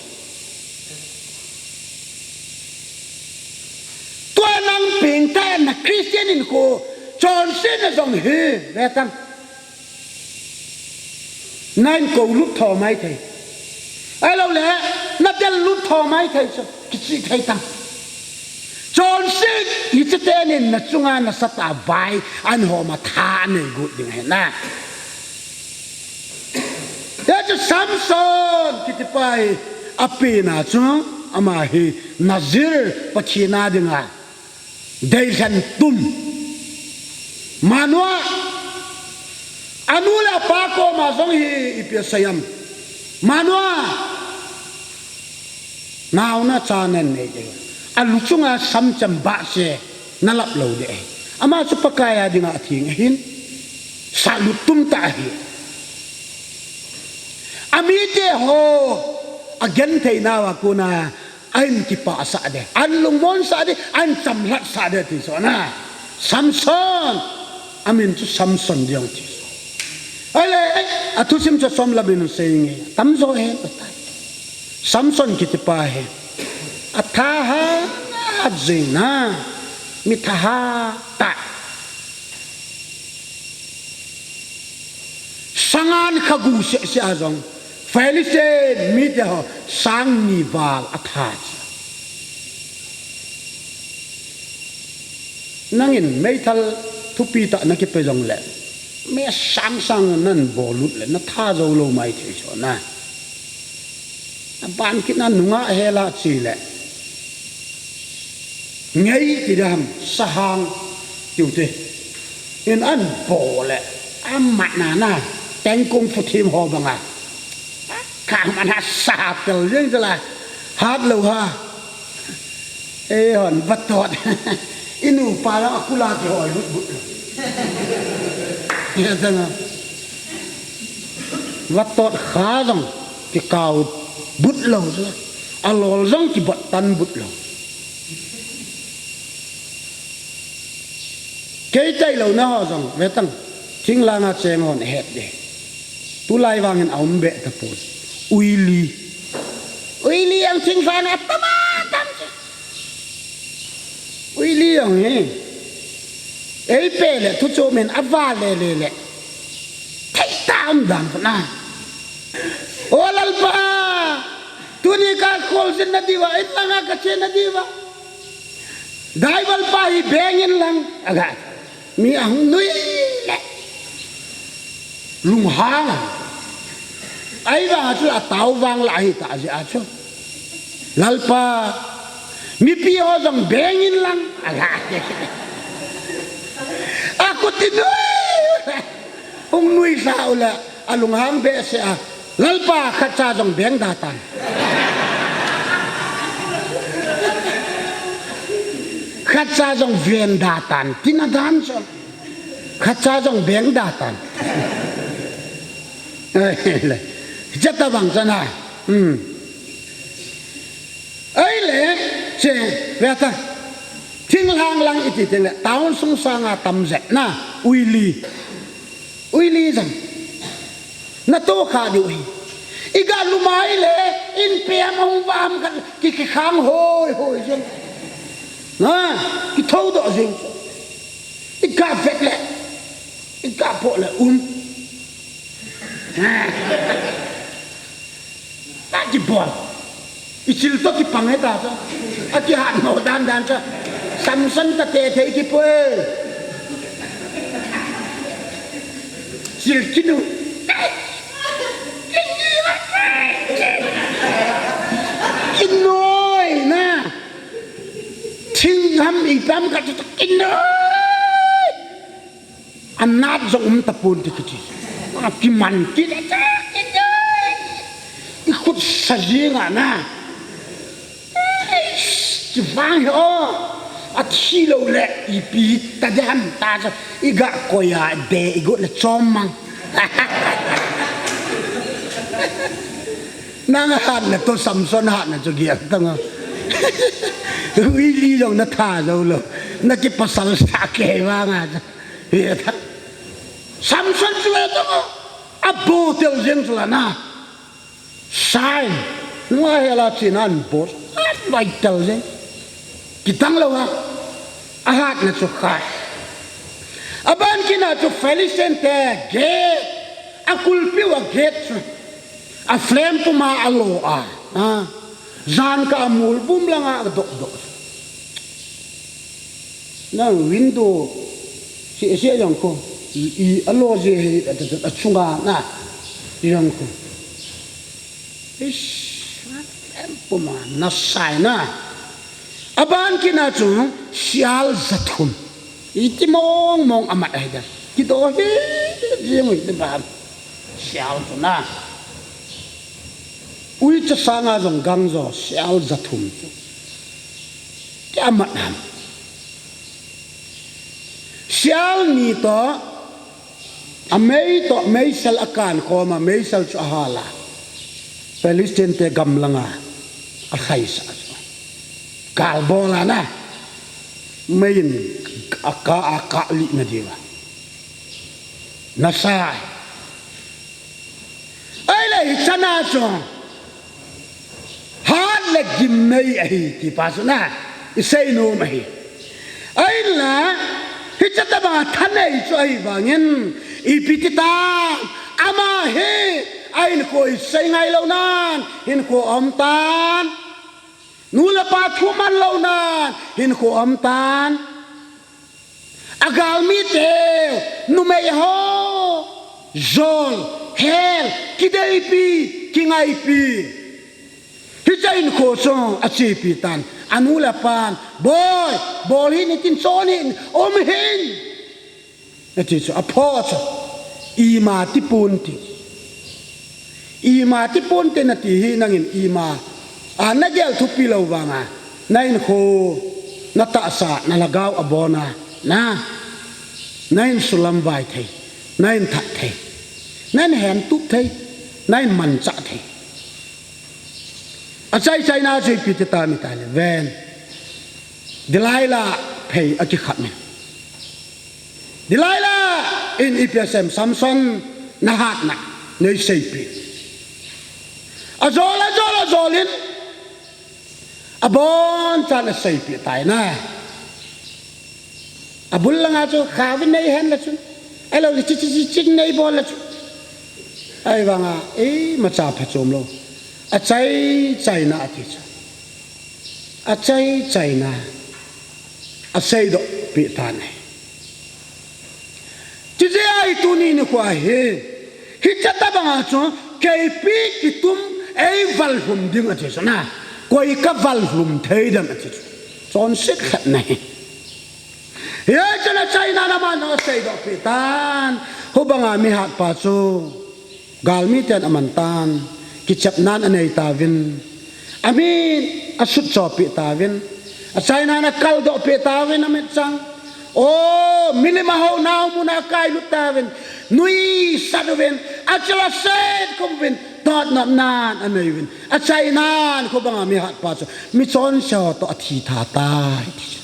Tua nang pengthah na Christian hinkho chonsetna jong hi vetan, nahin koulut tho maithei. Ahilou le, nadellut tho maithei chu kichih thei tam. Chonset hiche tenin nachunga nasatah a vai ahin hom a tha anei got ding ahi na. Hiche Samson kitipa hi Apen a chu ama hi Nazir Pathen a dinga deilhen tum. Manoah, anu le apa koma jong hi ipi asei em? Manoah, nao nacha nanei ding, alu chunga samcham bahseh nalap lou ding ahi. Ama chu Pakai a dinga atheng ahin, sahlut tum tah ahi. Amite ho agenthei nauva kona ahin kipahsah ding, ahin lungmonsah ding, ahin chamlhatsah ding ti chu na. Samson, amin chu Samson ding ti chu. Ahile, athusim chu chomlam in sei nge, tamjo ahe, atai. Samson kitipa hi athahat jing na, mi thahat tah. Sangan kha guh sehseh a jong Philistine mite ho sang ni val atha. Nangin meithal thupi tah nakipe jongle, mi sangsang nan bol lut le natha jou lou mai thei chu na. Aban kit na, nungah hel a che le, ngei ti dam, sahang tiu te in ahin bol le, amat na na, teng kung fu thim ho banga, kang mana sa pel jeng chu la, hat lou ha. Eihon vatot, inu pa jong akul a kihoi but but lou. Hia tang a, vatot kha jong kikau but lou chu la, alol jong kibot tan but lou. Kei tailou na ho jong ve tang, thinglhang a cheng hon het ding. Tulai vangin aum be tapon. Uili. Uili jong thinglhang a tam a tam chu. Uili jong hi, eipe le thu chom in ava le le le, thei tah um dan chu na. O Lalpa, tuni ka kholchil na diuva, in langa kache na diuva, Bible pa hi beng in lang, aga. Mi ahung nui le, lunghang a. Ahivang a chu atao vang la ahi tah jeh a chu, Lalpa, mipi ho jong beng in lang, aga. Akut in nui. Hung nuilha u le, alunghang behseh a, Lalpa, khatcha jong beng da tan. Khatcha jong ven da tan, tina dan chu. Khatcha jong beng da tan. Ahile, hiche tabang chu na. Hmm. Ahile, che, ve ta. Thinglhang lang iti teng le, town sung sanga tam jep na, uili. Uili jong natoh kha diu ahi. Iga lum a ahile, in pem ahung vam khat, ki, kikhang hoi hoi jeng. Na, kithou doh jeng. Iga vet le, iga poh le, um. Akibol. Ichil toh kipang hita chu. Akihat mo dan dan chu. Samson kate thei kipoi. Chil kinu. Kinoi na. Thingham ipam khat chu kinoi. Anat jong um tapon ti kiti. Akiman kit a, i khut sa jing a na. Kivang hi o. Athi lou le ipi ta ding ham ta chu. Iga koi a de igot le chom mang. Nang hatna toh Samson hatna chu gel tang o. Uili jong natha jou lou. Nakipasal sah kei vang a chu. Hi ta. Samson chu ve tong o. Abo tel jeng chu la na. Sai. Nunga hel a chin an bo. An vai tel jeng. Kitang lou a. Ahatna chu khai. Aban kit na chu Philistine te gate. Akulpiu a gate chu. A flame puma alo a. A. Jan ka amul bum langa adoh doh. Na window, si, si jong ko, i, i, alo je hi, a, a, achunga na, jong ko. Ish, puma nasai na. Aban kit na chu sial jathum. Iti mong mong amat ahi dan. Kido hi jing ui ti ba. Sial chu na. Uicha sanga jong gang jo sial jathum chu. Ti amat ham. Sial ni to, amei to, meisel akan khom a, meisel chu ahal a. Palestine te gamlanga akhaisa chu. Gal bol a na. Mei in aka, aka li na diu a. Nasai. Ahile hichana chu. Hat le gim nei ahi ti pa chu na. Isei nom ahi. Ahinla, hiche tobanga thanei chu ahi vangin, ipi ti ta, ama hi, ahinkho isei ngai lou nan, hinkho aum tan. Nu le pa thuman lou nan, hinkho aum tan. Agalmi te, numei ho, jol, hel, kideipi, kingaipi. Hiche hinkho chu achepi tan, anu le apan, boi, bol hih in tin, chon hih in, um hih in. Ati chu, apho chu, ima ti pon ti. Ima ti pon ti nati hi nangin ima, a nagel thupi lou vanga, nahinkho, natahsa, nalhagao abona, na, nahin sulamvai thei, nahin that thei, nahin hentup thei, nahin manchah thei. Achai chaina chu ipi ti ta mi ta le ven. Delilah phei akikhap min. Delilah in ipi asei em, Samson nahatna neiseipi. Ajol, ajol, ajol in abonchan aseipi tai na. Abul langa chu khauvin neihen le chun. Ahilou le chi chi chi chin neibol le chun. Ahivanga, imacha phachom lou. Achai chaina ati chu. Achai chaina. Aseidoh pi tan ahi. Chijeh a hi tuni nikho hi. Hiche tobanga chu, keipi kitum eivalhum ding ati chu na. Koi kavalhum thei dem ati chu. Chonset khat na hi. Hichun achaina na man aseidoh pi tan. Hubanga mihatpa chu. Galmi ten aman tan, kichepnan anei tauvin, amin asutchopi tauvin, achaina'n akaldohpi tauvin amitchang. O, milim ahou nau muna akailut tauvin, nuisat uvin, achal aset khum uvin, totnopnan anei uvin, achaina'n khubanga mihatpa chu, michonse ho toh athi tha tai, ti chu.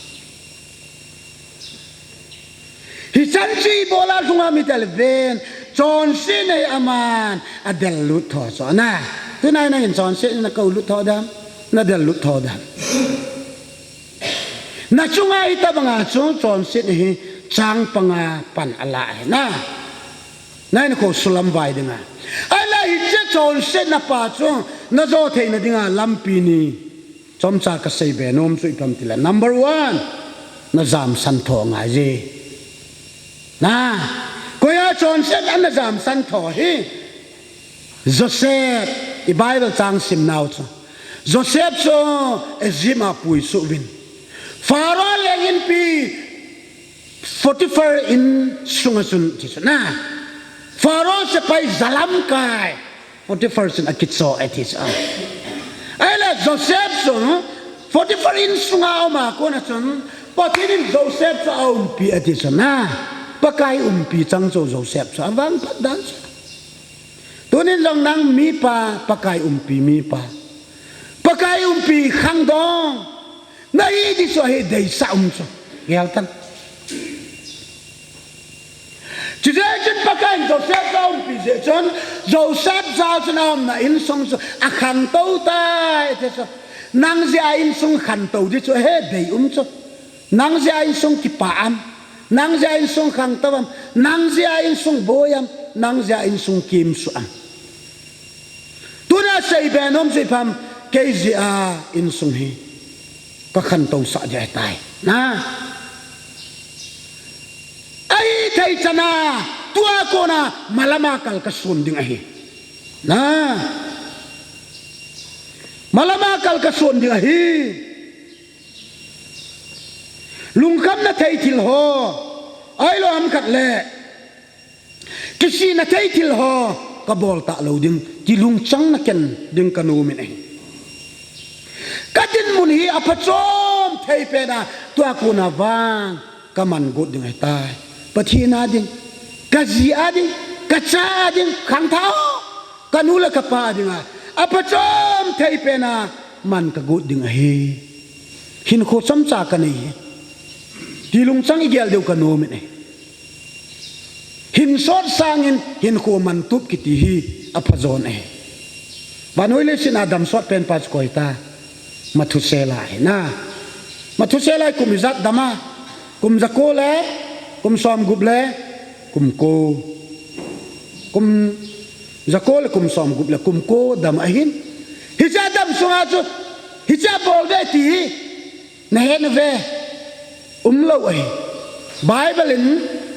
Hichan chu ibola lhunga mitel ven, chonsetna hi aman adel lut tho chu na. Tunai nangin chonsetna nakou lut tho dem, nadel lut tho dem. Nachunga hitobanga chu chonsetna hi chang panga pan ala ahi na. Nahinkho sulamvai dinga. Ahileh hiche chonsetna pa chu najo theina dinga lampi ni. Chomcha kasei be nom chu ipi ham tile. Number one, najamsan tho ngai je. Na, koiya chonsetna najamsan tho hi. Joseph, i Bible chang simnau chu. Joseph chu Egypt a puisuh uvin. Pharaoh leng inpi Potiphar insunga chun ti chu na. Pharaoh sepai jalamkai. Potiphar chun akicho e ti chu. Ahileh Joseph chu Potiphar insunga auma kona chun Pathen in Joseph chu aumpi e ti chu na. Pakai umpi chang chu Joseph chu avangphat dan chu. Tunin jong nang mipa, Pakai umpi mipa. Pakai umpi khangdong. Nahi ti chu ahi deisah um chu. Gel tan. Chujeh chun Pakai in Joseph chu aumpi jeh chun, Joseph jal chun aumna insung chu akhangtou tai ti chu. Nang jeh a insung khangtou ti chu ahi dei um chu. Nang jeh a insung kipah am. Nang jeh a insung khangtou am. Nang jeh a insung boi am. Nang jeh a insung kimsuh am. Tuna seibe nom chu ipi ham, kei jeh a insung hi kakhantousah ding ahitai. Na. Ahithei chana, tua kona malama kal kasun ding ahi. Na. Malama kal ka son ding ahi. Lungkhamna thei thil ho, ailo ham khat le kisihna thei thil ho ka bol talou ding, ti lungchang na ken ding ka nom in ahi. Ka dinmun hi aphachom thei pen a, tua kona vang ka man got ding ahitai. Pathen a ding, ka ji a ding, ka cha a ding, khangthah ho, ka nu le ka pa a dinga aphachom thei pen a man ka got ding ahi. Hinkho chomcha ka nei hi, ti lungchang i gel diu ka nom in ahi. Hinsot sangin hinkho mantup kiti hi aphajon ahi. Vannoi leiset a damsot pen pa chu koi ta? Mathusela ahi na. Mathusela hi kum ijat dam a? Kum jako le kum somgup le kum ko. Kum jako le kum somgup le kum ko dam ahin. Hiche a dam sunga chu hiche a bol ve ti hi na het uve? Umlou ahi. Bible in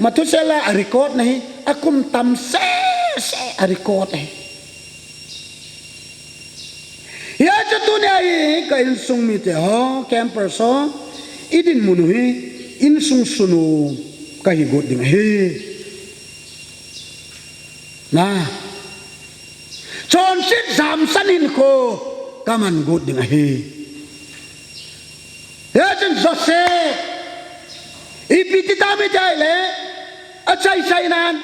Mathusela a record na hi akum tam sese a record ahi. Hijeh chun tunia hi ka insung mite ho, campers ho, i dinmun u hi insung sunu ka hi got ding ahi. Na. Chonset jamsan hinkho ka man got ding ahi. Hijeh chun Joseph, ipi ti tam iti ahile, achaisai nan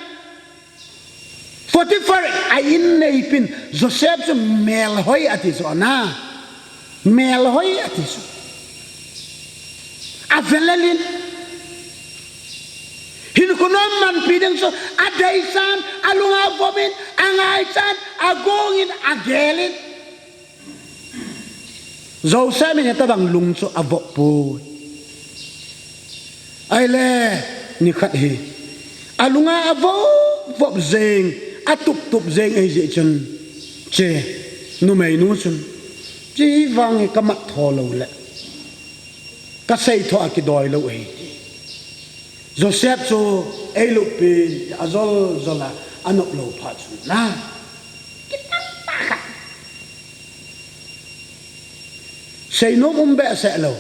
Potiphar a inneipin Joseph chu melhoi ati chu na. Melhoi ati chu. Avelel in. Hinkho nom manpi ding chu adeisan, alunga vom in, angaichan, agong in, agel in. Joseph in hitabang lung chu avop poi. Ahile, nikhat hi alunga avop vop jeng, atup tup jeng ahi jeh chun, che, numeinu chun, che vang hi ka mat tho lou le ka sei tho a kidoi lou ahi. Joseph chu eilupin ajol jol a anop lou phat chun na. Kitang pa khat. Seinom um behseh lou.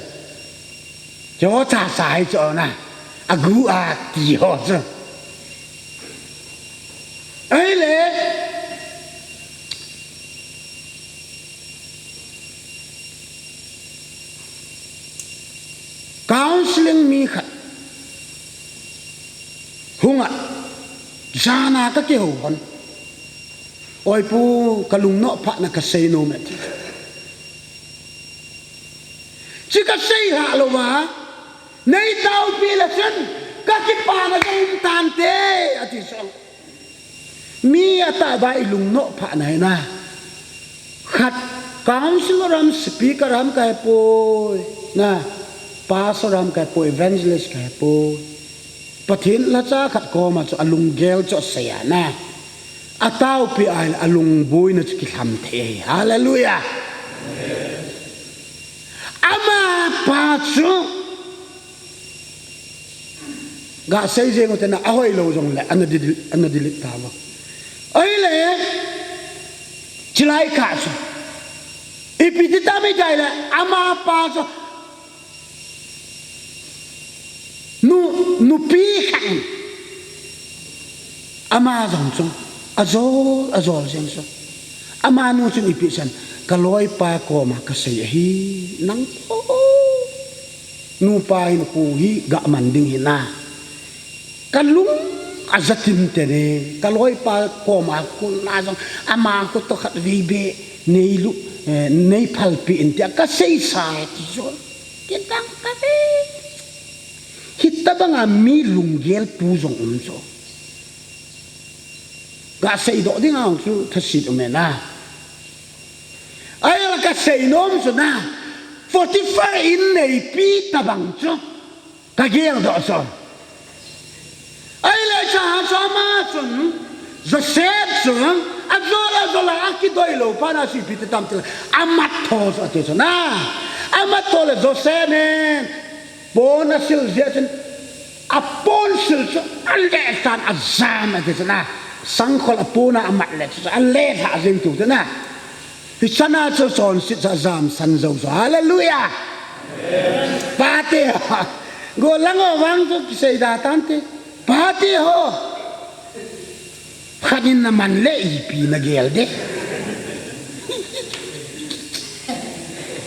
Cho cha cha hi cho na. Agu a ti ho chu. Ahile. Counseling mi khat hung a, jan a ka kihou hon. Oi pu, ka lungnoh phat na ka seinom e ti. Chi ka sei ha lou va, nei taopi le chun, ka kipana ka um tante, ati chu. Mi atah uva i lungnoh phat na hi na. Khat council ram, speaker ram kahi poi. Na, pastor ram kahi poi, evangelist kahi poi. Pathen lhacha khat koma chu alunggel chu asei a na. Ataopi a, alungboina chu kilham thei. Hallelujah. Amapa chu Ga sei jeng u te na, ahoi lou jongle, ana di, ana delete ta vo. Ahile, chilai kah chu. Ipi ti tam iti ahile, amapa chu. Nu, nupi khat in. Ama jong chu, ajol, ajol jeng chu. Amanu chun ipi asei em, ka loipa koma ka sei ahi, nang po. Nupa hin pu hi ga man ding hi na. Ka lung aja tin te ne, ka loipa koma kona jong, ama khu toh khat vei beh, nei lu, eh, nei phalpeh in tia ka sei sa e ti chu. Ti tang ka ve. Hitabanga mi lunggel pu jong um chu. Ga seidoh ding a chu thasit um e na. Ahile ka seinom chu na. Potiphar inneipi tabang chu. Ka geldoh chu. Ahile cha ha chu ama chun, Joseph chun, ajol ajol a akidoi lou pa na chu ipi ti tam tile, amat tho chu ati chu na. Amat tho le Joseph nen, pon asil jeh chun, apon sil chu, aleh tan ajam ati chu na. Sangkhol a pon a amat le chu, aleh lha jeng tu chu na. Ichan a chu chonset chu ajamsan jou chu. Hallelujah. Pate ho. Gollhang ho vang chu kisei da tante. Pate ho. Khat in naman le ipi nagel de.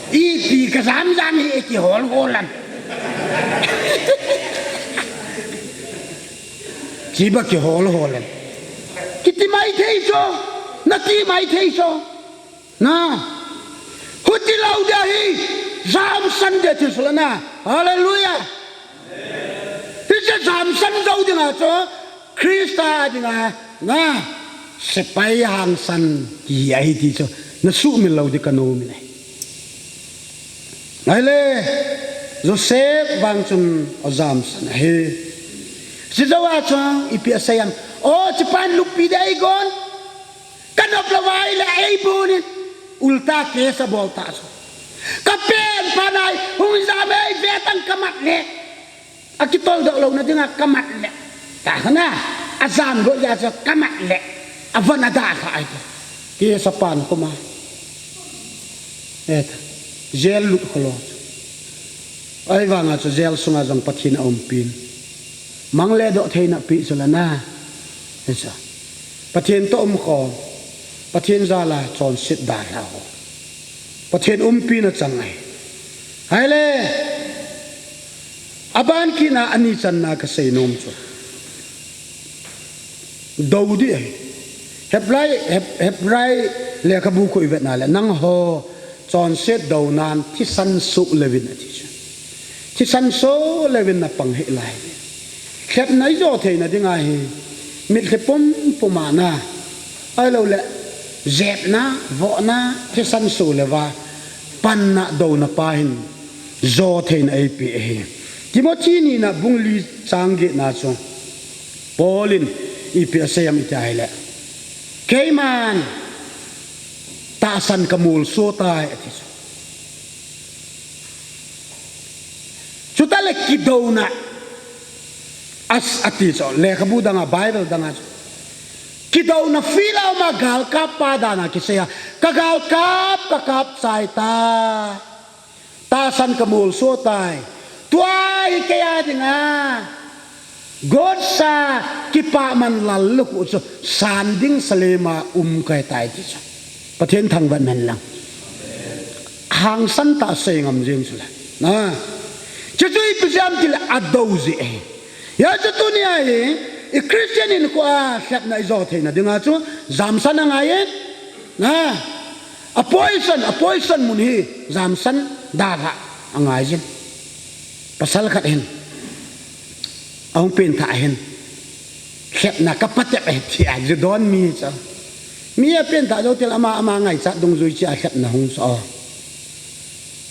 Ipi kajam jam hi kihol hol am. Chiba kihol hol am. Kiti maithei chu. Nati maithei chu. Na. Huti lou dia hi. Jamsan dia chu sula na. Hallelujah. Hiche jamsan jou dinga chu. Christa dinga, na, sepai hangsan kihi ahi ti chu, nasuhmil lou di kanom in ahi. Ahile, Joseph vang chun ajamsan ahi. Chujou a chun, ipi asei am, o, chupan lupi di eigon, kanop lou vai le eibon in, ulta case abol ta chu. Kapen panai, hung jam ei vetang kamat le. Akitoldoh louna dinga kamat le. Tahana, ajam go ja chu kamat le. Avon adalha ahi. Case apan koma. Eta, jail lut kholo. Ahivanga chu jail sunga jong Pathen aumpin. Mang le doh theina pi chu lana. Hicha. Pathen toh umkho. Pathen jal a chonset dalha ho. Pathen umpina chang ahi. Ahile, aban kit na ani channa kasei nom chu. Dou di ahi. Hebrai, Heb-, Hebrai lekhabu khu ivet na le, nangho chonset dou nan thisan soh leuvin ati chu. Thisan soh leuvin napang hih lai. Lhepna ijo theina dinga hi, mitlhi pumpum a na, ahilou le, jepna, vohna, thisan soh leuva, panna douna pa hin, jo theina eipe ahi. Timothy nina bung li chang get na chu, Paul in ipi asei am iti ahile, keiman tahsan kamolso tai ati chu. Chutah le kidouna, as ati chu, lekhabu danga, Bible danga chu. Kidouna field a uma galkap pa dan a kisei a, kagalkap, kakap chai ta. Tahsan kamolso tai. Tua hi kei a dinga. Gotsa kipah man lallukhuh chu san ding salema um kahi tai ti chu. Pathen thangvah hen lang. Hangsan tah a sei ngam jeng chu le. Na. Chuchu ipi jeh ham tile adou jeh ahi. Hijeh chun tunia hi, i Christian hinkho a lhepna ijo theina dinga chu, jamsan angai e. Na. A position, a position mun hi jamsan dalha angai jin. Pasal khat hin. Ahung pengthah hin. Lhepna kapatep e tia, ju don mi chu. Mi apengthah jou tile ama, ama ngaichat dungjui cheh a lhepna hung chu.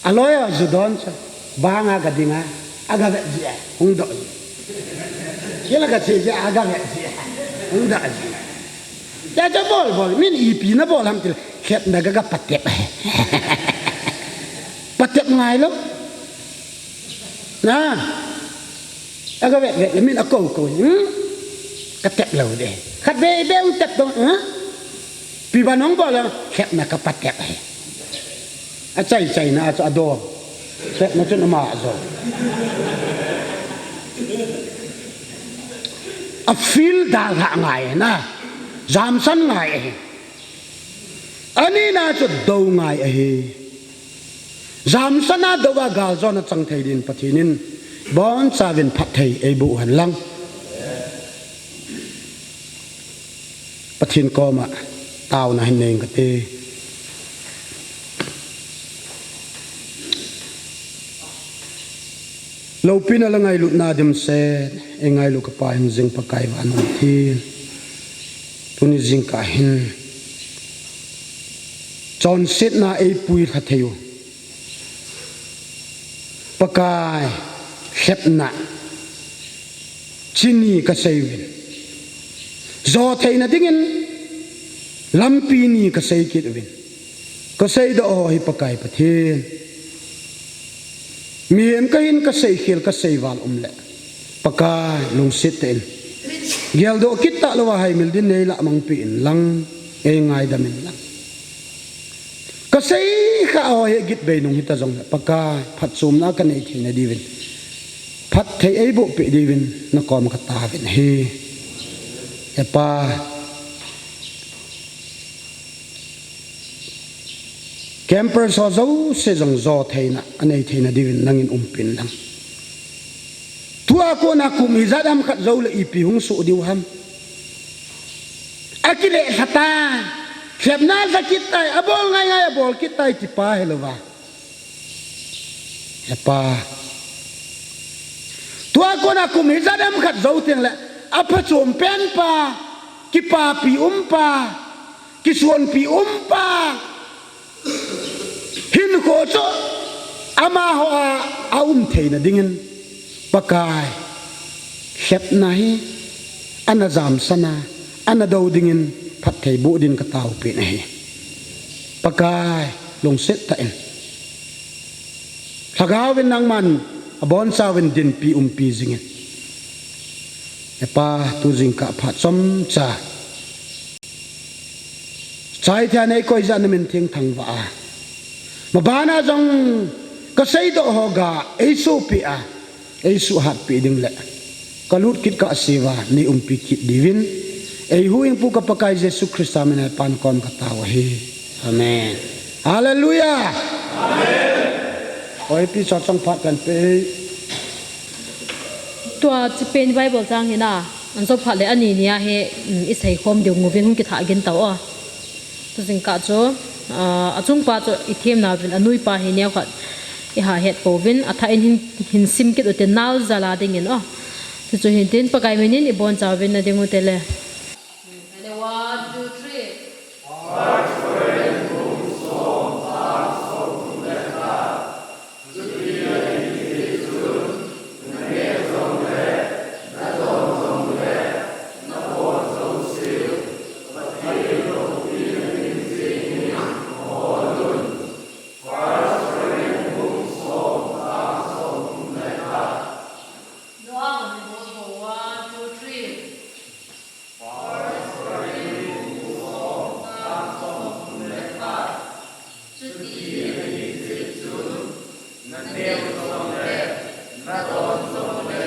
Aloi a ju don chu. Banga kading a. Agavet jeh a. Hung doh jeh. Kila kache jeh a agavet jeh a. Hung doh jeh. Hijeh chun bol bol. Min ipi nabol ham tile. Lhepna kaga patep. Patep ngai lou. Na. Agavet vet le min akou kou. Hmm? Katep lou de. Khatvei vei hung tep dong. Hmm? Ipi ban hung bol ham. Lhepna kapatep. Achai chaina a chu adou. Lhepna chun ama jo. A field dalha ngai na. Jamsan ngai ahi. Anina chu dou ngai ahi. Jamsan a dou a galjona chang thei din Pathen in bonchauvin phatthei eiboh hen lang. Pathen koma taona hin nei inge kati. Loupina le ngailutna dimset, eingailu kapa hingjing Pakai vannoi Pathen. Tuni jingkah hin. Chonsetna eipui lha thei u. Pakai, lhepna. Chuni kasei uvin. Jo theina dingin lampi ni kasei kit uvin. Kasei doh ho hi Pakai Pathen. Mihem kahin kasei khel kasei val um le. Pakai lungset tah in. Geldoh kit tah louva haimil din neilah mangpeh in lang. Eingaidam in lang. Kasei kha ho hi git bei nung hita jongle, Pakai, phatchomna kanei theina diuvin, phatthei eiboh peh diuvin nakom kataovin ahi. He Pa, campers ho jouse jong jo theina, anei theina diuvin nangin umpin lang. Tua kona kum ijat ham khat jou le ipi hung soh diu ham. Akileh lha tai, lhepna lha kit tai, abol ngai ngai abol kit tai tipa hilouva, He Pa, tua kona kum ijat ham khat jou teng le, aphachom pen pa, kipapi um pa, kisonpi um pa, hinkho chu amaho a, aum theina dingin, Pakai, lhepna hi ana jamsan a, ana dou dingin phatthei boh din kataopi nahi. Pakai, lungset tah in, Lhagaovin nangman abonchauvin dinpi umpi jingin, He Pa, tu jingkah phat chomcha, Chaitya nei koi jeh a namin theng thangvah a, mabana jong kaseidoh ho ga eisopi a, eisuhatpi ding le, kalut kit kahseuva nei umpi kit diuvin, eihuhhingpu ka Pakai Jesu Christa min a He Pa nakom katao ahi. Amen. Hallelujah. Amen. Oi, pi chachang phat kan pe. Tua chipen Bible chang hina, anjo phat le ani nia hi, um, isei khom diu nguvin hung kithah gin tao a. Tu jingkah chu, ah, achungpa chu ithemna uvin anuipa hi neokhat iha het pouvin, athah in hin, hin sim kit ute nal jala dingin o. Tichu hintin Pakai minin ibonchauvin nading ute le. One, two, three. Noah, one, two, three. Chuti ahijeh chun, naneo jongle, nadon jongle,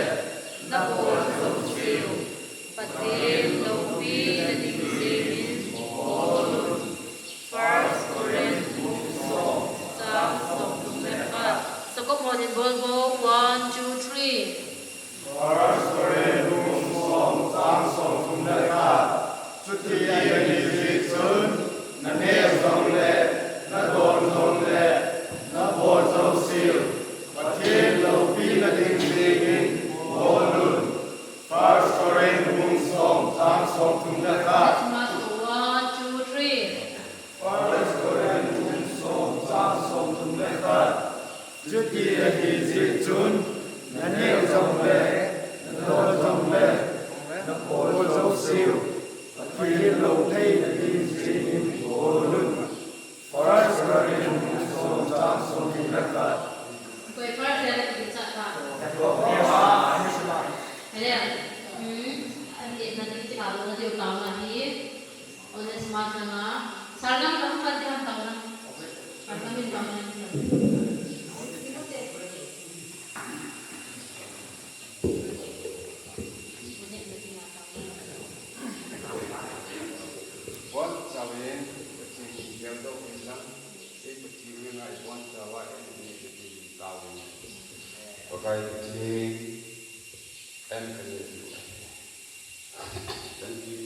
nabol jouseu, Pathen loupina ding jengin bol un. First Corinth bung som, chang somthum le khat. Jacob hon hin bol bol, one, two, three. First Corinth bung som, chang somthum le khat. Chuti ahijeh chun, naneo jongle, nadon jongle, nabol jouseu, Pathen loupina ding jengin bol un. First Corinth bung som, chang somthum le khat. Let's march to one, two, three. First Corinth bung som, chang somthum le khat. Chuti ahijeh chun, naneo jongle, nadon jongle, nabol jouseu, Pathen loupina ding jengin bol un. First Corinth bung som, chang somthum le khat. Koi first le koi cha kha. Hele. Hmm. Ani na ding ti kha lo na diu tao na hi. Onesmus nanga, Sargam lam pan te ham tao na. Sargam in tao na. Bon chauvin, Pathen in geldoh in lang, ei Pathen in ngai bon chauva, ei Pathen in tauvin. Pakai Pathen, en kani diu ahi. Kanti,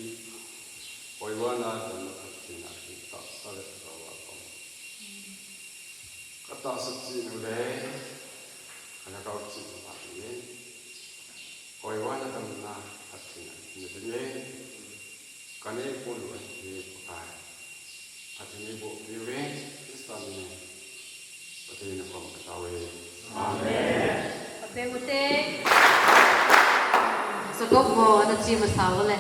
hoiwana damna phattheina hi tahsa le lhagao a pang. Katahsa cheh u le, kalhagao cheh u ahi. Hoiwana damna phattheina hi nading e. Kanei pon u ahi Pakai. Phattheina boh peh uve, Christa min in. Pathen in nakom katao e. Amen. Pathen u te. Jacob ho, ana che masa u le.